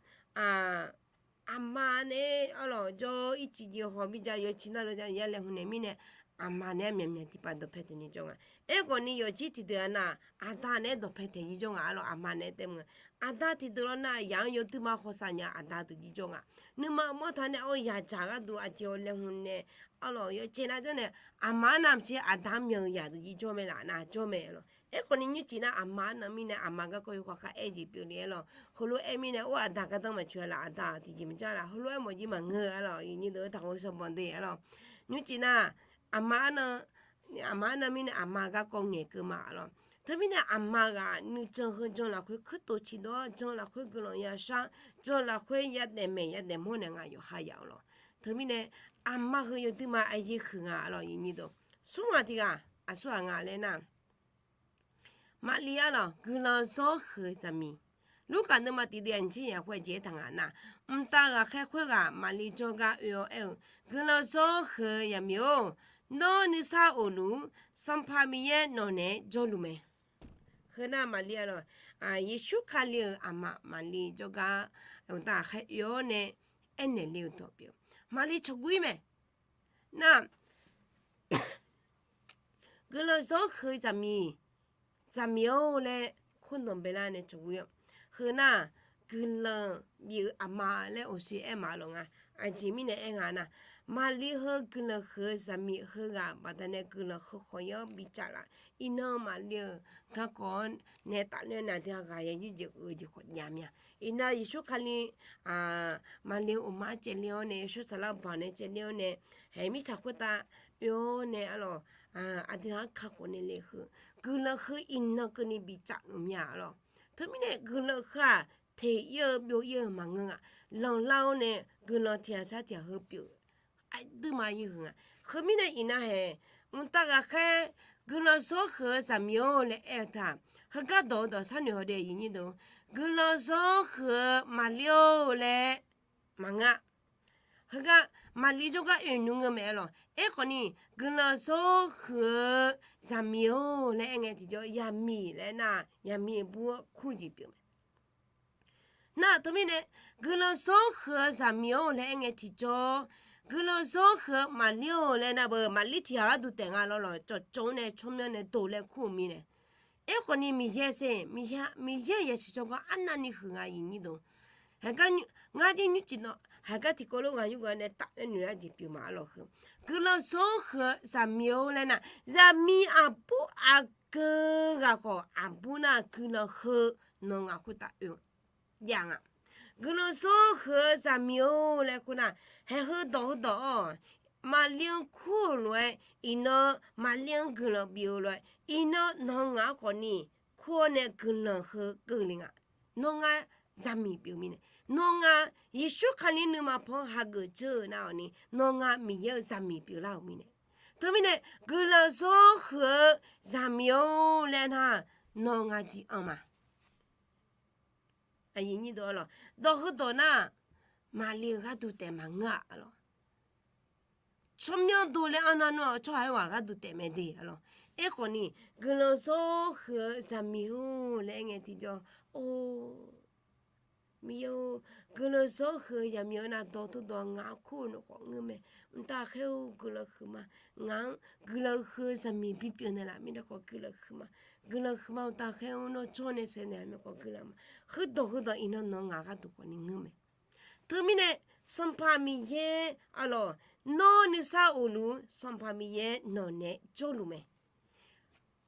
aqma nae-aer arlawq jawr-ir ciqjeq haw bijav yawciq nar lawr ja yar laeqhmq naeq mirnae, aqma nae-aer myaqmyaq tiqpav dawqpae taeqni jawr nga. Aerkhawf ni yawqjir tiqdeuq-a nar, aqda nae-aer dawqpae taeq jir jawr nga arlawq, aqma nae-aer tae mr nga. Aqda tiqdeuq lawr nar, yaq-anr yawduir ma hawsav nya aqda deuq jir jawr nga. Nuima mawr taq nae-awr yaq dzaq gharduq aqjeq-awq laeqhmq nae, arlawq yawcaev nar jawr nae, aqma arnav maqtser aqda-anr myan-eu yaq deuq jir jawr mae laf nar jawr mae arlawq. Aerkhawf ni nymrcif nar aqma arnav mirnae aqma garkawv yawkhav khar aer jeq pyeufle arlawq. Heulof-aer mirnae or aqda gardanr maqcoeq-a laf, aqda tiqjeq maqjanr laf, heulof-aer mawf jir maqngeur arlawq, iqnyir deuq-eu taqghov sanqbanq de arlawq. Nymrcif nar, aqma arnav, aqma arnav mirnae aqma garkawv ngaeqkeuv ma arlawq. Teumirnae aqma ghaq nuijan heu jan lafkhoer kuirtof ciqdawr-awr, jan lafkhoer guiqlanq yashar, jan lafkhoer yadaef maeq yadaef mawr naeq nga yawqha yaq-awr lawr. Teumirnae aqma heu yawduir ma aqyaer huiq nga arlawq, iqnyir deuq. Smr ghaq tiq ghaq aqsur ghaq nga laer nar, Maqli arlawq, guiqlanq zawr huiq-eu zaqmiq. Lurkaf nuima tiqdui aqnyir yaq khoer jeq aertaq nga nar, mqtav ghaqkhaer khoerghaq Maqli jawrgar oe-awr aer-eu, Guiqlanq zawr huiq-eu zaqmiq-or, nawr nuisar of luf-ur, Sanqpaq Miqyaer nawq naeq-aer jawrluf mae. Heu nar Maqli arlawq, Yeqsur Kali-euq aqma Maqli jawrgar mqtav ghaqkhaer oe-awr nae aernaeq le-eu dawq pyeuf-eu. Maqli cawqguv-ir mae. Nar, guiqlanq zawr huiq-eu zaqmiq, zaqmiq-or laer kurnanq baelar nae cawqguv-ir-awq. Heu nar, guiqlanq bif-eu aqma laer awqshoe aer maqlawq nga. Aqjeq mirnae aer nga nar, Maqli heu guiqlanq huiq-eu zaqmiq heughaq baqdanae guiqlanq heu khawf yar bicaf laf. Iqnan Maqli-euq garkawv-anr nae tafler nae aqdui-aq ghaq ya yurjeq-eu jeq khawf jav mya. Iqnan Yeqsur Kali, Maqli-euq uqma-anr caevle-awr nae, Yeqsur Saflar banq nae caevle-awr nae, haeq mirtsaq khoertav oe-awr nae arlawq, aqdui-anr kakhof nae le heu, guiqlanq heu iqnan keuvni bicaf luf mya arlawq. Teumirnae guiqlanq heu-aq, teq-ir-eu byov-ir-eu maqngeur nga. Lanqlar-awr nae guiqlanq tiq ghaq sar tiq ghaq heu pyeuf aqduimaf-ir huiq nga. Heu mirnae iqnan haeq, mqtav ghaqkhaer, guiqlanq zawr huiq-eu zaqmiq-or laer aer-eu taq, heugar dawq-eu dawq sharnoeq haw de iqnyir deuq, guiqlanq zawr huiq-eu Maqli-or laer maqngeur-a. Heugar Maqli jawrgar oe nmr ngeur mae arlawq. Aerkhawf ni, guiqlanq zawr huiq-eu zaqmiq-or laer aer ngae tiqjawr, zaqmiq laer nar, zaqmiq bur-awr kur jeq pyeuf mae. Nar teumirnae, guiqlanq zawr huiq-eu zaqmiq-or laer aer ngae tiqjawr, guiqlanq zawr huiq-eu Maqli-or laer nar beu, Maqli tiq ghaq gharduq taef nga lawrlawq, cawqcawq-anr nae tsawrmyanr nae dov laer kur-eu mirnae. Aerkhawf ni Miqyaer sher, Miqyaer-euq yasiq tsawrganr arnavni huiq nga iqnyir deuq. Haeq gar ngar jir nymrcif nawq, haeq gar tiqkawv lof ghaq yurgeuf nae tafler noeq lar jeq pyeuf ma arlawq heu. Guiqlanq zawr huiq-eu zaqmiq-or laer nar, zaqmiq aqbur aqgeu ghaq khawf aqbur nar guiqlanq heu nan ngaq khoertav oe-eu jav nga. Guiqlanq zawr huiq-eu zaqmiq-or laer kur nar, haeq heudawq heudawq-awr, Maqli-anr kur-euq lof-aer, iqnan Maqli-anr guiqlanq bif-eu lof-aer, iqnan nan ngaq-anr khawf ni kur-awr nae guiqlanq heu keuvle nga. Nan nga zaqmiq pyeuf mirnae, nan nga Yeqsur Kali nuima paw-anr hageuf dzeur-eu nar-awq ni, nan nga Miqyaer-euq zaqmiq pyeuflar-euq mirnae. Teumirnae, guiqlanq zawr huiq-eu zaqmiq-or laer nar, nan nga jir anr ma. Dawq heudawq nar, Maqli-eu gharduq taef maqngeur-aq, arlawq. Tsawrmyanr do laer anr nar nawr-aq, tsawrhaq-aer ghaq gharduq taef mae de, arlawq. Aerkhawf ni, guiqlanq zawr huiq-eu zaqmiq-or laer aer ngae tiqjawr, or, Miqyaer-or, guiqlanq zawr huiq-eu zaqmiq-anr nar dawq tawrdawq ngaq-anr kur-eu khawf ngeur mae. Mqtav khaer-or guiqlanq huiq ma. Ngaq-anr guiqlanq huiq-eu zaqmiq bipyeuf naeqlaf mirnae khawf guiqlanq huiq ma. Guiqlanq huiq ma. Mqtav khaer-or nawr jawr nae sheuq naeq-eu mirnae khawf guiqlanq ma. Heudawq heudawq iqnan nawq-eu ngaq gharduq khawf ni ngeur mae. Teumirnae, Sanqpaq Miqyaer, arlawq, nawr nuisar of luf-ur Sanqpaq Miqyaer nawq naeq-aer jawrluf mae.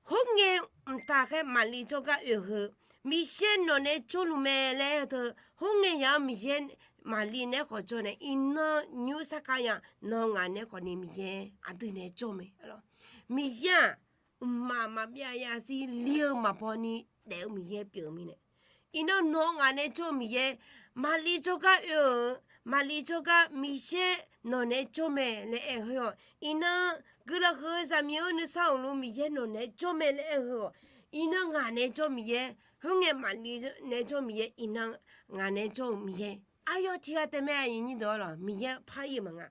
Khoerngae, mqtav khaer Maqli jawrgar oe-eu heu, Miqyaer nawq naeq-aer jawrluf mae laer aer-eu teu, khoerngae yaq-anr Miqyaer Maqli naeq-aer khawf jawr nae iqnan nymr sarkar ya, nawq-eu ngaq naeq-aer khawf ni Miqyaer aqdui naeq-aer jawr mae, arlawq. Miqyaer-aq, mqmaq maqbyav ya zir li-eu maqbaw ni daef-eu Miqyaer pyeuf-eu mirnae, iqnan nawq-eu ngaq naeq-aer jawr-eu Miqyaer, Maqli jawrgar oe-eu, Maqli jawrgar Miqyaer nawq naeq-aer jawr mae laer aer-eu heu-awq. Iqnan guiqlanq huiq-eu zaqmiq-or nuisar of luf-ur Miqyaer nawq naeq-aer jawr mae laer aer-eu heu-awq. Iqnan ngaq naeq-aer jawr Miqyaer, khoerngae Maqli naeq-aer jawr Miqyaer, iqnan ngaq naeq-aer jawr-eu Miqyaer, aqyawf tiqghaq taef mae, aqyuif aqnyir deuq-awr lawq, Miqyaer par ir-eu maqnga.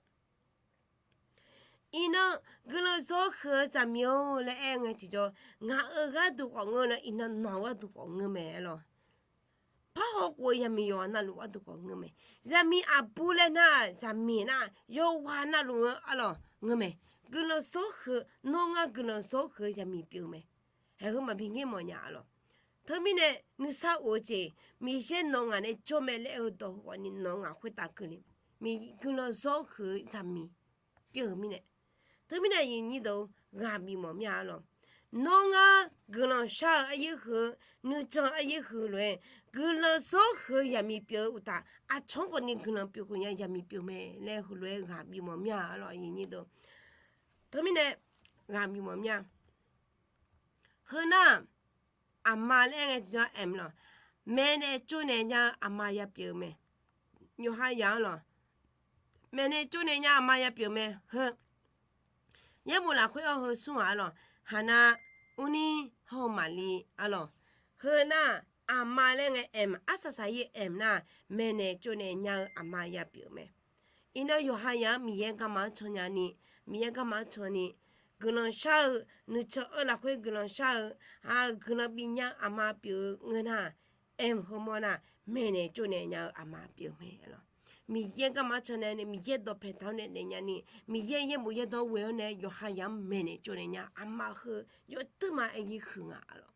Iqnan guiqlanq zawr huiq-eu zaqmiq-or laer aer ngae tiqjawr, ngaq-euq gharduq khawf ngeur laer iqnan nawq-eu gharduq khawf ngeur mae, arlawq. Parhaw khof-eu zaqmiq yawqghaq navluf gharduq khawf ngeur mae. Zaqmiq aqbur laer nar-aq, zaqmiq nar-aq yawqghaq navluf-eu arlawq ngeur mae. Guiqlanq zawr huiq, nawr ngar guiqlanq zawr huiq-eu zaqmiq pyeuf-eu mae. Haeq heu maqbi ngaer mawf nya, arlawq. Teumirnae nuisar of-eu jeq, Miqyaer nawq-eu ngaq naeq-aer jawr mae laer aer-eu dawq heu khawf ni nawq-eu ngaq khoertav keuvle. Miq guiqlanq zawr huiq-eu zaqmiq pyeuf-eu mirnae. Teumirnae aqyuif aqnyir deuq-or, ghaq bif mawf mir-a, arlawq. Nawr ngar guiqlanq shar-eu aryaer huiq-eu, nuijan aryaer huiq lof-aer, guiqlanq zawr huiq-eu zaqmiq pyeuf-eu uqtaf, aqcawq-anr khawf ni guiqlanq pyeuf khof nya zaqmiq pyeuf mae laer heulof-aer ghaq bif mawf mir-a, arlawq, aqyuif aqnyir deuq. Teumirnae ghaq bif mawf mir-a. Heu nar, aqma laer aer ngae tiqjawr, am lawq, maeqnaeq tsovnaeq nya-eu aqma ya pyeuf-eu mae. Yawqha yaq-anr lawq, maeqnaeq tsovnaeq nya aqma ya pyeuf-eu mae. Heu yaerbof lafkhoer hawr heu smr ghaq, arlawq, Haqnav, Urni, hawr-eu Maqli, arlawq. Heu nar, aqma laer ngae, am, arsaq saq-ir am nar, maeqnaeq tsovnaeq nya-eu aqma ya pyeuf-eu mae. Iqnan yawqha yaq-anr Miqyaer garma-anr can nyani, Miqyaer garma-anr can ni, guiqlanq shar-eu, nuijan-anr lafkhoer guiqlanq shar-eu, a, guiqlanq bifnya-eu aqma pyeuf-eu ngeur nar, am, heumawr nar, maeqnaeq tsovnaeq nya-eu aqma pyeuf-eu mae, arlawq. Miqyaer garma-anr can nae, Miqyaer dawqpaeq taq-awr nae daefnya ni, Miqyaer yaerbof yaerdawr ghoe-awr nae yawqha yaq-anr maeqnaeq tsovnaeq nya aqma heu yawduima aer-ir huiq nga, arlawq.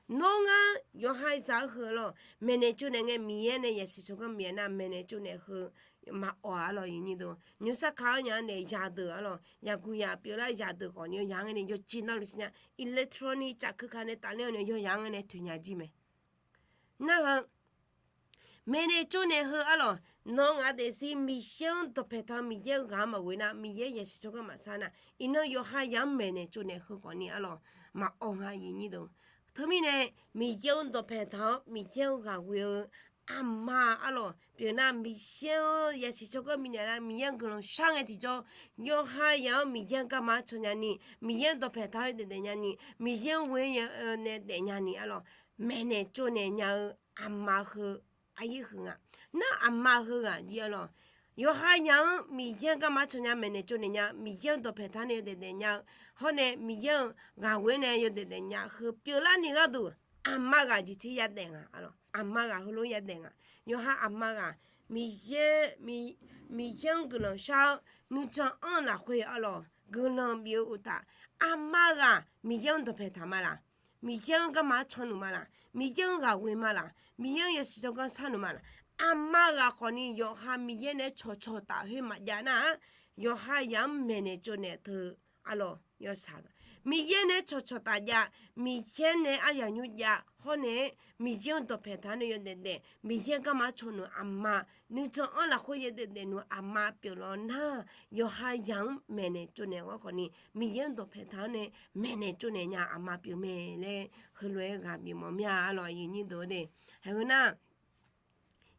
Nawr ngar yawqha zaq-eu heu lawq, maeqnaeq tsovnaeq ngae Miqyaer nae yasiq tsawrganr Miqyaer nar maeqnaeq tsovnaeq heu maqawq-a, arlawq, aqyuif aqnyir deuq. Nymrsar ka-awr nya nae yadeuq, arlawq, yaqguq yaq pyeuflar yadeuq khawf ni yawqha ngae nae yawjeq navluf siqnya, electronic cafkeuv ka nae tafler-awr nae yawqha ngae nae toeqnya jir mae. Nar heu maeqnaeq tsovnaeq heu, arlawq, nawr ngaq daefzir Miqyaer-anr dawqpaeq taq-eu Miqyaer-eu ghaq-anr maqghoe nar, Miqyaer yasiq tsawrganr maqsar nar, iqnan yawqha yaq-anr maeqnaeq tsovnaeq heu khawf ni, arlawq, maqawq nga, aqyuif aqnyir deuq. Teumirnae Miqyaer-anr dawqpaeq taq-awr Miqyaer-anr ghaq ghoe-eu aqma, arlawq, pyeuf nar, Miqyaer-anr yasiq tsawrganr bifnaeq lar Miqyaer-anr guiqlanq shar ngae tiqjawr, yawqha yaq-anr Miqyaer-anr garma-anr can nyani, Miqyaer-anr dawqpaeq taq-awr daef daef nyani, Miqyaer-anr ghoe-awr nae daefnya ni, arlawq, maeqnaeq tsovnaeq nya-eu aqma heu aryaer huiq nga. Nar aqma heughaq jir, arlawq, yawqha yaq-anr Miqyaer-anr garma-anr can nya, maeqnaeq tsovnaeq nya, Miqyaer-anr dawqpaeq taq-awr nae yawdaef daef nya-eu, hawr nae Miqyaer-euq ghaq ghoe-awr nae yawdaef daef nya heu pyeuflarni gharduq, aqma ghaq jeqtir yadaef nga, arlawq. Aqma ghaq heulof yadaef nga. Yawqha aqma ghaq Miqyaer, Miqyaer-anr guiqlanq shar-awr nuijan-anr lafkhoer, arlawq, guiqlanq bif-eu uqtaf, aqma ghaq Miqyaer-anr dawqpaeq taq ma laq? Miqyaer-anr garma-anr can nuq ma laq? Miqyaer-anr ghaq ghoe ma laq? Miqyaer-anr yasiq tsawrganr sar nuq ma laq? Aqma ghaq khawf ni yawqha Miqyaer nae cawqcawq taf khoer maqjav nar-aq, yawqha yaq-anr maeqnaeq tsovnaeq teu, arlawq, yawshaq, Miqyaer nae cawqcawq taf jav, Miqyaer nae aryaq nymr jav, hawr nae Miqyaer-anr dawqpaeq taq-awr nae yawdaef daef, Miqyaer garma-anr can nuq aqma, nuijan-anr lafkhoer yawdaef daef nuq aqma pyeuf lawq nar, yawqha yaq-anr maeqnaeq tsovnaeq-awr khawf ni Miqyaer-anr dawqpaeq taq-awr nae maeqnaeq tsovnaeq nya aqma pyeuf mae laer heulof-aer ghaq bif mawf mir-a, arlawq, aqyuif aqnyir deuq-or de. Haeq heu nar,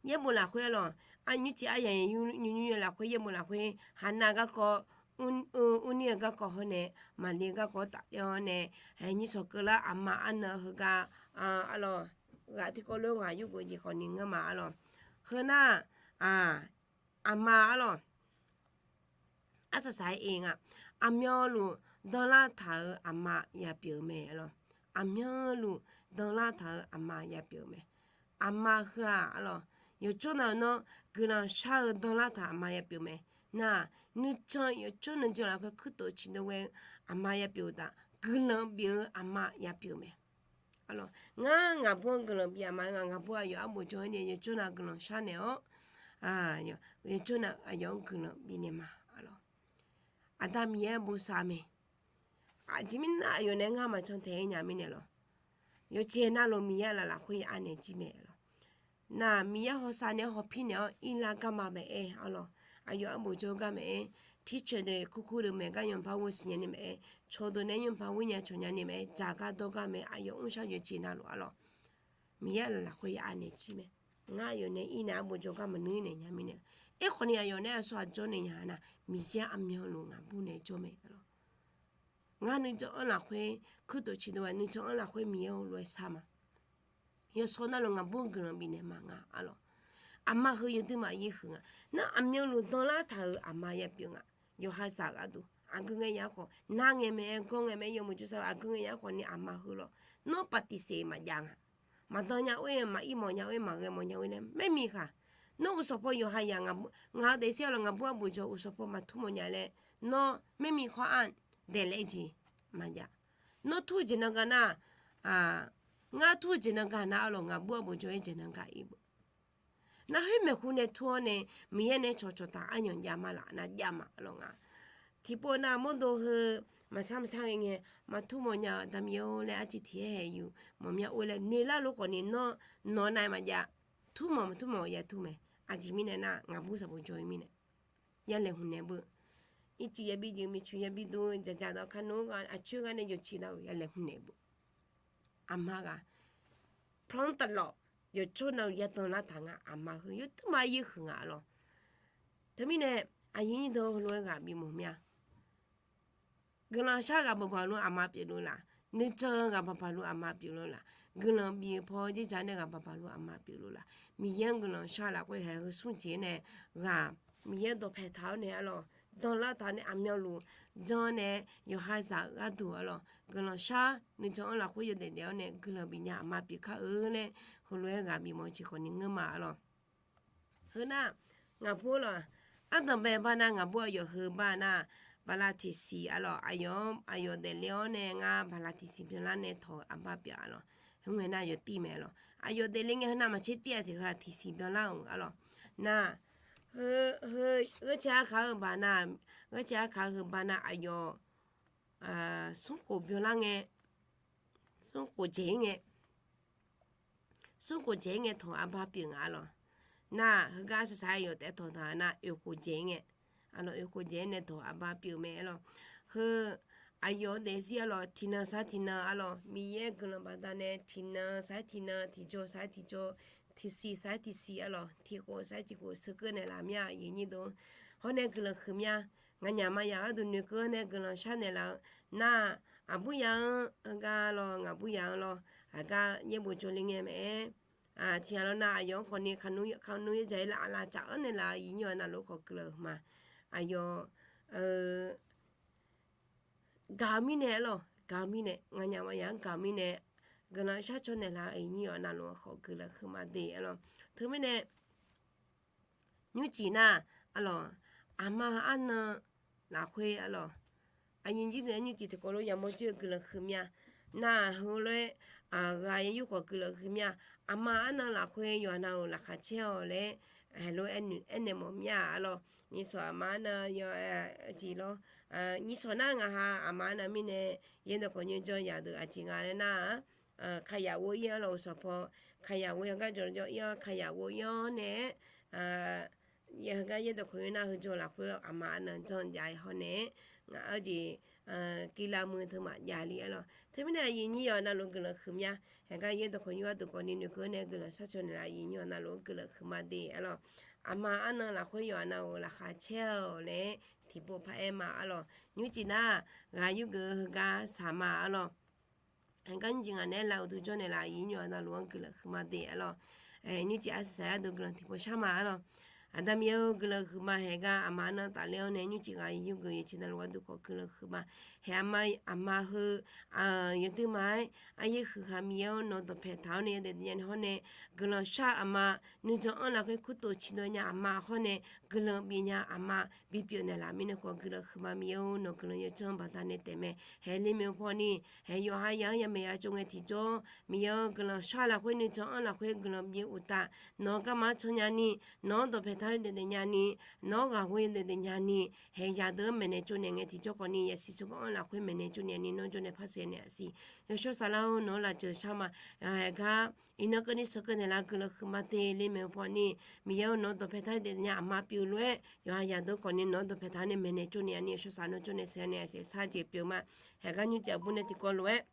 yaerbof lafkhoer, arlawq, arnymr tiq aryaq nymr nymr lafkhoer, yaerbof lafkhoer, Haqnav garkawv, Urni-eu garkawv hawr nae, Maqli-eu garkawv tafler-awr nae, haeq nyir shawq keuvlar aqma arnan heugar, arlawq, ghaq tiqkawv lof ghaq yurgeuf jeq khawf ni ngeur ma arlawq. Heu nar, aqma arlawq. Arsaq saq-aer nga, aqmyanluf danlar taq-euq aqma yapyeuf-eu mae arlawq. Aqmyanluf danlar taq-euq aqma yapyeuf-eu mae. Aqma heu-aq arlawq, yawqjawr nav-euq nawr guiqlanq shar-eu danlar taq aqma yapyeuf mae. Nar-aq, nuijan yawqjawr nuijan lafkhoer kuirtof ciqdov ghae-eu aqma yapyeuf taf, guiqlanq bif-eu aqma yapyeuf mae. Arlawq, ngar ngaqbur-anr guiqlanq bif aqma nga, ngaqbur aqyawf arbof jawr-aer nae yawqjawr nav guiqlanq shar naeq-awr, yawqjawr nav aqyawf-anr guiqlanq bifnaeq ma arlawq. Aqda Miqyaer bosav mae. Aqjeq mirnae aqyawf nae ngar maqcan taeq-aer nya mirnae lawq. Yawqjeq navluf Miqyaer aqlaf lafkhoer ya anaeq jir mae lawq. Nar Miqyaer hawsav naeq-aer hawpir naeq-awr irlar garma maeq-aer arlawq. Aqyawf arbof jawr gar maeq-aer, teacher deuq kurkur deuq maeq gar nymrpaq ghoe siqnya ni maeq-aer, cawqdeuq nae nymrpaq ghoe nya cawq nya ni maeq-aer, dzaq gar dawr gar mae, aqyawf mrshar yawqjeq navluf arlawq. Miqyaer aqlaf lafkhoer ya anaeq jir mae. Ngar aqyawf nae ir naeq arbof jawr gar maqnui naeq nya mirnae, aerkhawf ni aqyawf nae aqsur aq jawr naeq nya nar, Miqyaer aqmyanluf ngaqbur nae jawr mae arlawq. Ngar nuijan-anr lafkhoer kuirtof ciqdov-aer nuijan-anr lafkhoer Miqyaer heulof-aer shar ma. Yawshawr navluf ngaqbur guiqlanq bifnaeq ma nga arlawq. Aqma heu yawduimaf yir huiq nga. Nar aqmyanluf danlar taq-euq aqma yapyeuf nga. Yawqha saq gharduq aqgeu ngae ya khawf, nar ngae mae-aer, gawr ngae mae-aer, yawmuiq jawrsar aqgeu ngae ya khawf ni aqma heu lawq. Nawr paqtiqseq maqjav nga. Maqdan nya-oer, maqir mawf nya-oer, maqghae mawf nya-oer nae maermiq khaq. Nawr uqshawq paw yawqha yaq, ngaq-eu daefzir arlawq, ngaqbur arbof jawr uqshawq paw maqtur mawf nya laer, nawr maermiq khawr-anr daeflaer jeq maqjav. Nawr tur-eu jeq nan ga nar, ngar tur-eu jeq nan ga nar arlawq, ngaqbur arbof jawr-aer jeq nan ga ir beu. Nar khoer maeqhu nae tur-awr nae, Miqyaer nae cawqcawq taq aryanq jav ma laf nar jav ma arlawq nga. Tiqpov nav mawrdo heu maqsar maqsar ghae ngae, maqtur mawf nya-eu damiq-or laer arciv tiq haer haeq yuf mawf mya or laer noeq lar lof khawf ni nawr nawq nav maqjav. Tur mawf maqtur mawf ya tur mae. Aqjeq mirnae nar ngaqbur saqbof jawr-eu mirnae ya laeqhmq naeq beu. Ircif yabi jeq, miqcoeq yabi dov, dzaqdzaq dawq kar nmr gha aqcoer gha nae yawqjeq navluf ya laeqhmq naeq beu. Aqma ghaq, พร้อมตลอด, yawqjawr navluf ya danlar taq nga. Aqma heu yawduimaf yir huiq nga arlawq. Teumirnae aqyuif nyir deuq heulof-aer ghaq bif mawf mir-a. Guiqlanq shar ghaq baqbaq luf aqma pyeuf luf laf, nuijan ghaq baqbaq luf aqma pyeuf luf laf, guiqlanq bif-eu paw dzerdzaq nae ghaq baqbaq luf aqma pyeuf luf laf, Miqyaer-anr guiqlanq shar lafkhoer haeq heu smr jeq nae ghaq Miqyaer dawqpae taq-awr nae arlawq, danlar taq nae aqmyanluf jan nae yawqha zaq-eu gharduq arlawq, guiqlanq shar nuijan-anr lafkhoer yawdaef daef-awr nae guiqlanq bifnya aqma pyeuf kar-eu laer heulof-aer ghaq bif mawf-eu jeq khawf ni ngeur ma arlawq. Heu nar, ngaqbur lawq, ardanqbae bar nar ngaqbur aqyawf heu bar nar, bala tiqsiq arlawq, aqyawf, aqyawf daefle-awr nae ngar bala tiqsiq byanlar nae tawq-eu arbar pyeuf arlawq. Heu ngae nar yawtir mae arlawq. Aqyawf daefle ngae heu nar maqtser tir-a siq heu-aq tiqsiq byanlar-euq arlawq. Nar, heu, heu, gheurcae arkaq-eu baq nar, gheurcae arkaq-eu heu bar nar aqyawf smrkhof byanlar ngae, smrkhof dzaeq-ir ngae, smrkhof dzaeq-ir ngae tawq arbar pyeuf nga arlawq. Nar heugar saqsaq-aer yawf taef tawq taq nar oeqkhof dzaeq-ir ngae, arlawq oeqkhof dzaeq-ir nae tawq arbar pyeuf mae arlawq. Heu aqyawf-eu daefzir arlawq tiqnan sar tiqnan arlawq, Miqyaer guiqlanq baqdanae tiqnan sar-aer tiqnan, tiqjawr sar-aer tiqjawr, tiqsiq sar-aer tiqsiq arlawq, tiqkhof sar-aer tiqkhof sheuqkeuv naeqlaf mir-a aqyuif nyir deuq. Hawr nae guiqlanq huiq mir-a. Nganyaf maqyaf gharduq noeqkeuv-awr nae guiqlanq shar naeqlaf-eu nar, aqbur ya-anr heugar lawq, ngaqbur ya-anr lawq, aqgar yaerbof jawrle ngae mae-aer, tiqghaq lawq nar aqyawf-anr khawf ni kaqnmr yawdzaq-ir laf aqlaf caf-anr naeqlaf-eu aqyuif nyir-awq navluf khawf guiqlanq huiqma. Aqyawf gaq-eu mirnae arlawq, gaq-eu mirnae, nganyaf maqyaf-anr gaq-eu mirnae, guiqlanq shar caw naeqlaf-eu aqyuif nyir-awq navluf khawf guiqlanq huiqma de arlawq. Teumirnae nymrcif nar arlawq, aqma arnan lafkhoer arlawq, aqyuif nyir deuq-aer nymrcif tiqkawv lof yamawr jir-eu guiqlanq huiq mir-a. Nar heulof-aer aqghaq yaer yur khawf guiqlanq huiq mir-a. Aqma arnan lafkhoer yawqha navluf laqkhaq caer-awq laer heulof-aer aernaeq mawf mir-a arlawq. Nyiqsawq aqma arnan yawf-aer tiq lawr, nyiqsawq nar ngaqha aqma arnan mirnae yaerdawq khawf nymr jawr yaq deuq aqjeq nga laer nar-aq, kayaq ghof-ir arlawq, uqsawq paw kayaq ghof-ir, heugar jawr jawr-ir-awr kayaq ghof-ir-awr nae-aer, heugar yaerdawq khawf nymr nar heujawr lafkhoer aqma arnan janr jav-aer hawr nae-aer, ngaq-eu jeq kilav muiq-eu teumaf javle arlawq. Teumirnae aqyuif nyir-awq navluf guiqlanq huiq mir-a. Heugar yaerdawq khawf nymr gharduq khawf ni noeqkeuv-awr nae guiqlanq shar caw naeqlaf aqyuif nyir-awq navluf-anr guiqlanq huiqma de arlawq. Aqma arnan lafkhoer yawqha navluf laqkhaq caer-awq laer tiqpov paq-aer ma arlawq. Nymrcif nar ghaq yurgeuf-eu heugar saq ma arlawq. Haeqgar nymrcif ngaq naeq-aer laf uqduq jawrnaeq laf, aqyuif nymrcif-eu aqna luf-anr guiqlanq huiqma de arlawq. Nymrcif arsiq saq-aer dawq guiqlanq tiqpov shar ma arlawq. Aqda Miqyaer-or, guiqlanq huiqma. Haeqgar aqma arnan tafler-awr nae nymrcif ghaq yurgeuf yaeqcif navluf gharduq khawf guiqlanq huiqma. Haeq aqma, aqma heu yawduima-aer aryaer huiqhaq Miqyaer-or, nawq-eu dawqpae taq-awr nae yawdaef daefnya ni hawr nae, guiqlanq shar aqma nuijan anr lafkhoer kurtof ciqdawv nya aqma hawr nae, guiqlanq bif nya aqma bipyeuf naeqlaf mirnae khawf guiqlanq huiqma Miqyaer-or, nawq-eu guiqlanq yawdzanr baqdanae taefmae. Haeq ler maeq-eu pawni, haeq yawqha ya-anr yamaeq ya tsov ngae tiqjawr, Miqyaer-or, guiqlanq shar lafkhoer nuijan anr lafkhoer guiqlanq bif uqtaf, nawq-eu garma-anr can nyani, nawq-anr dawqpae taq-awr yawdaef daefnya ni, nawq-anr ghaq ghoe yawdaef daefnya ni, haeq yadeuq-anr maeqnaeq tsovnaeq ngae tiqjawr khawfni, yasiq tsawrganr-anr lafkhoer maeqnaeq tsovnaeq ni nawr jawrnaeq par saeqnaeq aqsiq. Yawshawr Saflar-or, nawq-anr lafjeuq shar ma. Haeqgar iqnan keuvni sheuqkeuv naeqlaf guiqlanq huiqma de ler maeq-eu pawni, Miqyaer-or, nawq-eu dawqpae taq-awr yawdaef daefnya aqma pyeuf lof-aer, yawqha yadeuq khawfni nawq-anr dawqpae taq-awr nae maeqnaeq tsovnaeq ni, yawshawr Saflar nawr jawrnaeq saeqnaeq aqsiq sar jeq pyeuf ma. Haeqgar nymrcif aqbur nae tiqkawv lof-aer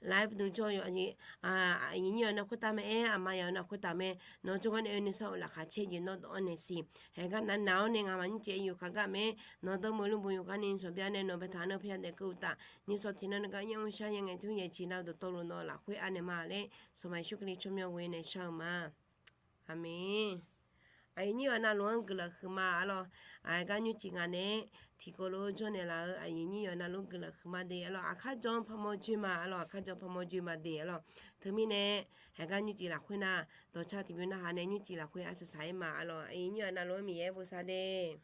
live duq jawr-eu aqyuif nyir-eu aqna khoertav mae-aer, aqma ya-eu aqna khoertav mae. Nawq-eu jawrgar nae oe nuisar-euq laqkhaq caer jeq nawr dawq-anr naeq siq. Haeqgar navnav-awr nae nga'maf nymrcif-aer yufkaq gar mae. Nawq-eu dawrmuiq lmrboq yufkaq ni sanqbya nae nawq-eu baetaq-anr nae parya daef keuv uqtaf, nyiqsawq tiqnan navgar nymr shar ya ngaeq tmr yaeqcif lar-eu dawqtawvluf nawq-eu lafkhoer anaeq ma laer, sanqpaq Yeqsur Kali tsawrmyanr ghoe nae shar-eu ma. Aqmeq. Aqyuif nyir-eu aqna luf-anr guiqlanq huiqma arlawq. Haeqgar nymrcif ngaq naeq-aer tiqkawv lof-aer jawrnaeq laf-eu aqyuif nyir-eu aqna luf-anr guiqlanq huiqma de arlawq. Aqkar jan paqmawr joe ma arlawq. Aqkar jan paqmawr joe ma de arlawq. Teumirnae haeqgar nymrcif lafkhoer nar, dawqca tiqbymr narhaq nae nymrcif lafkhoer arsaq saq-aer ma arlawq. Aqyuif nyir-eu aqna luf-anr Miqyaer bosav de.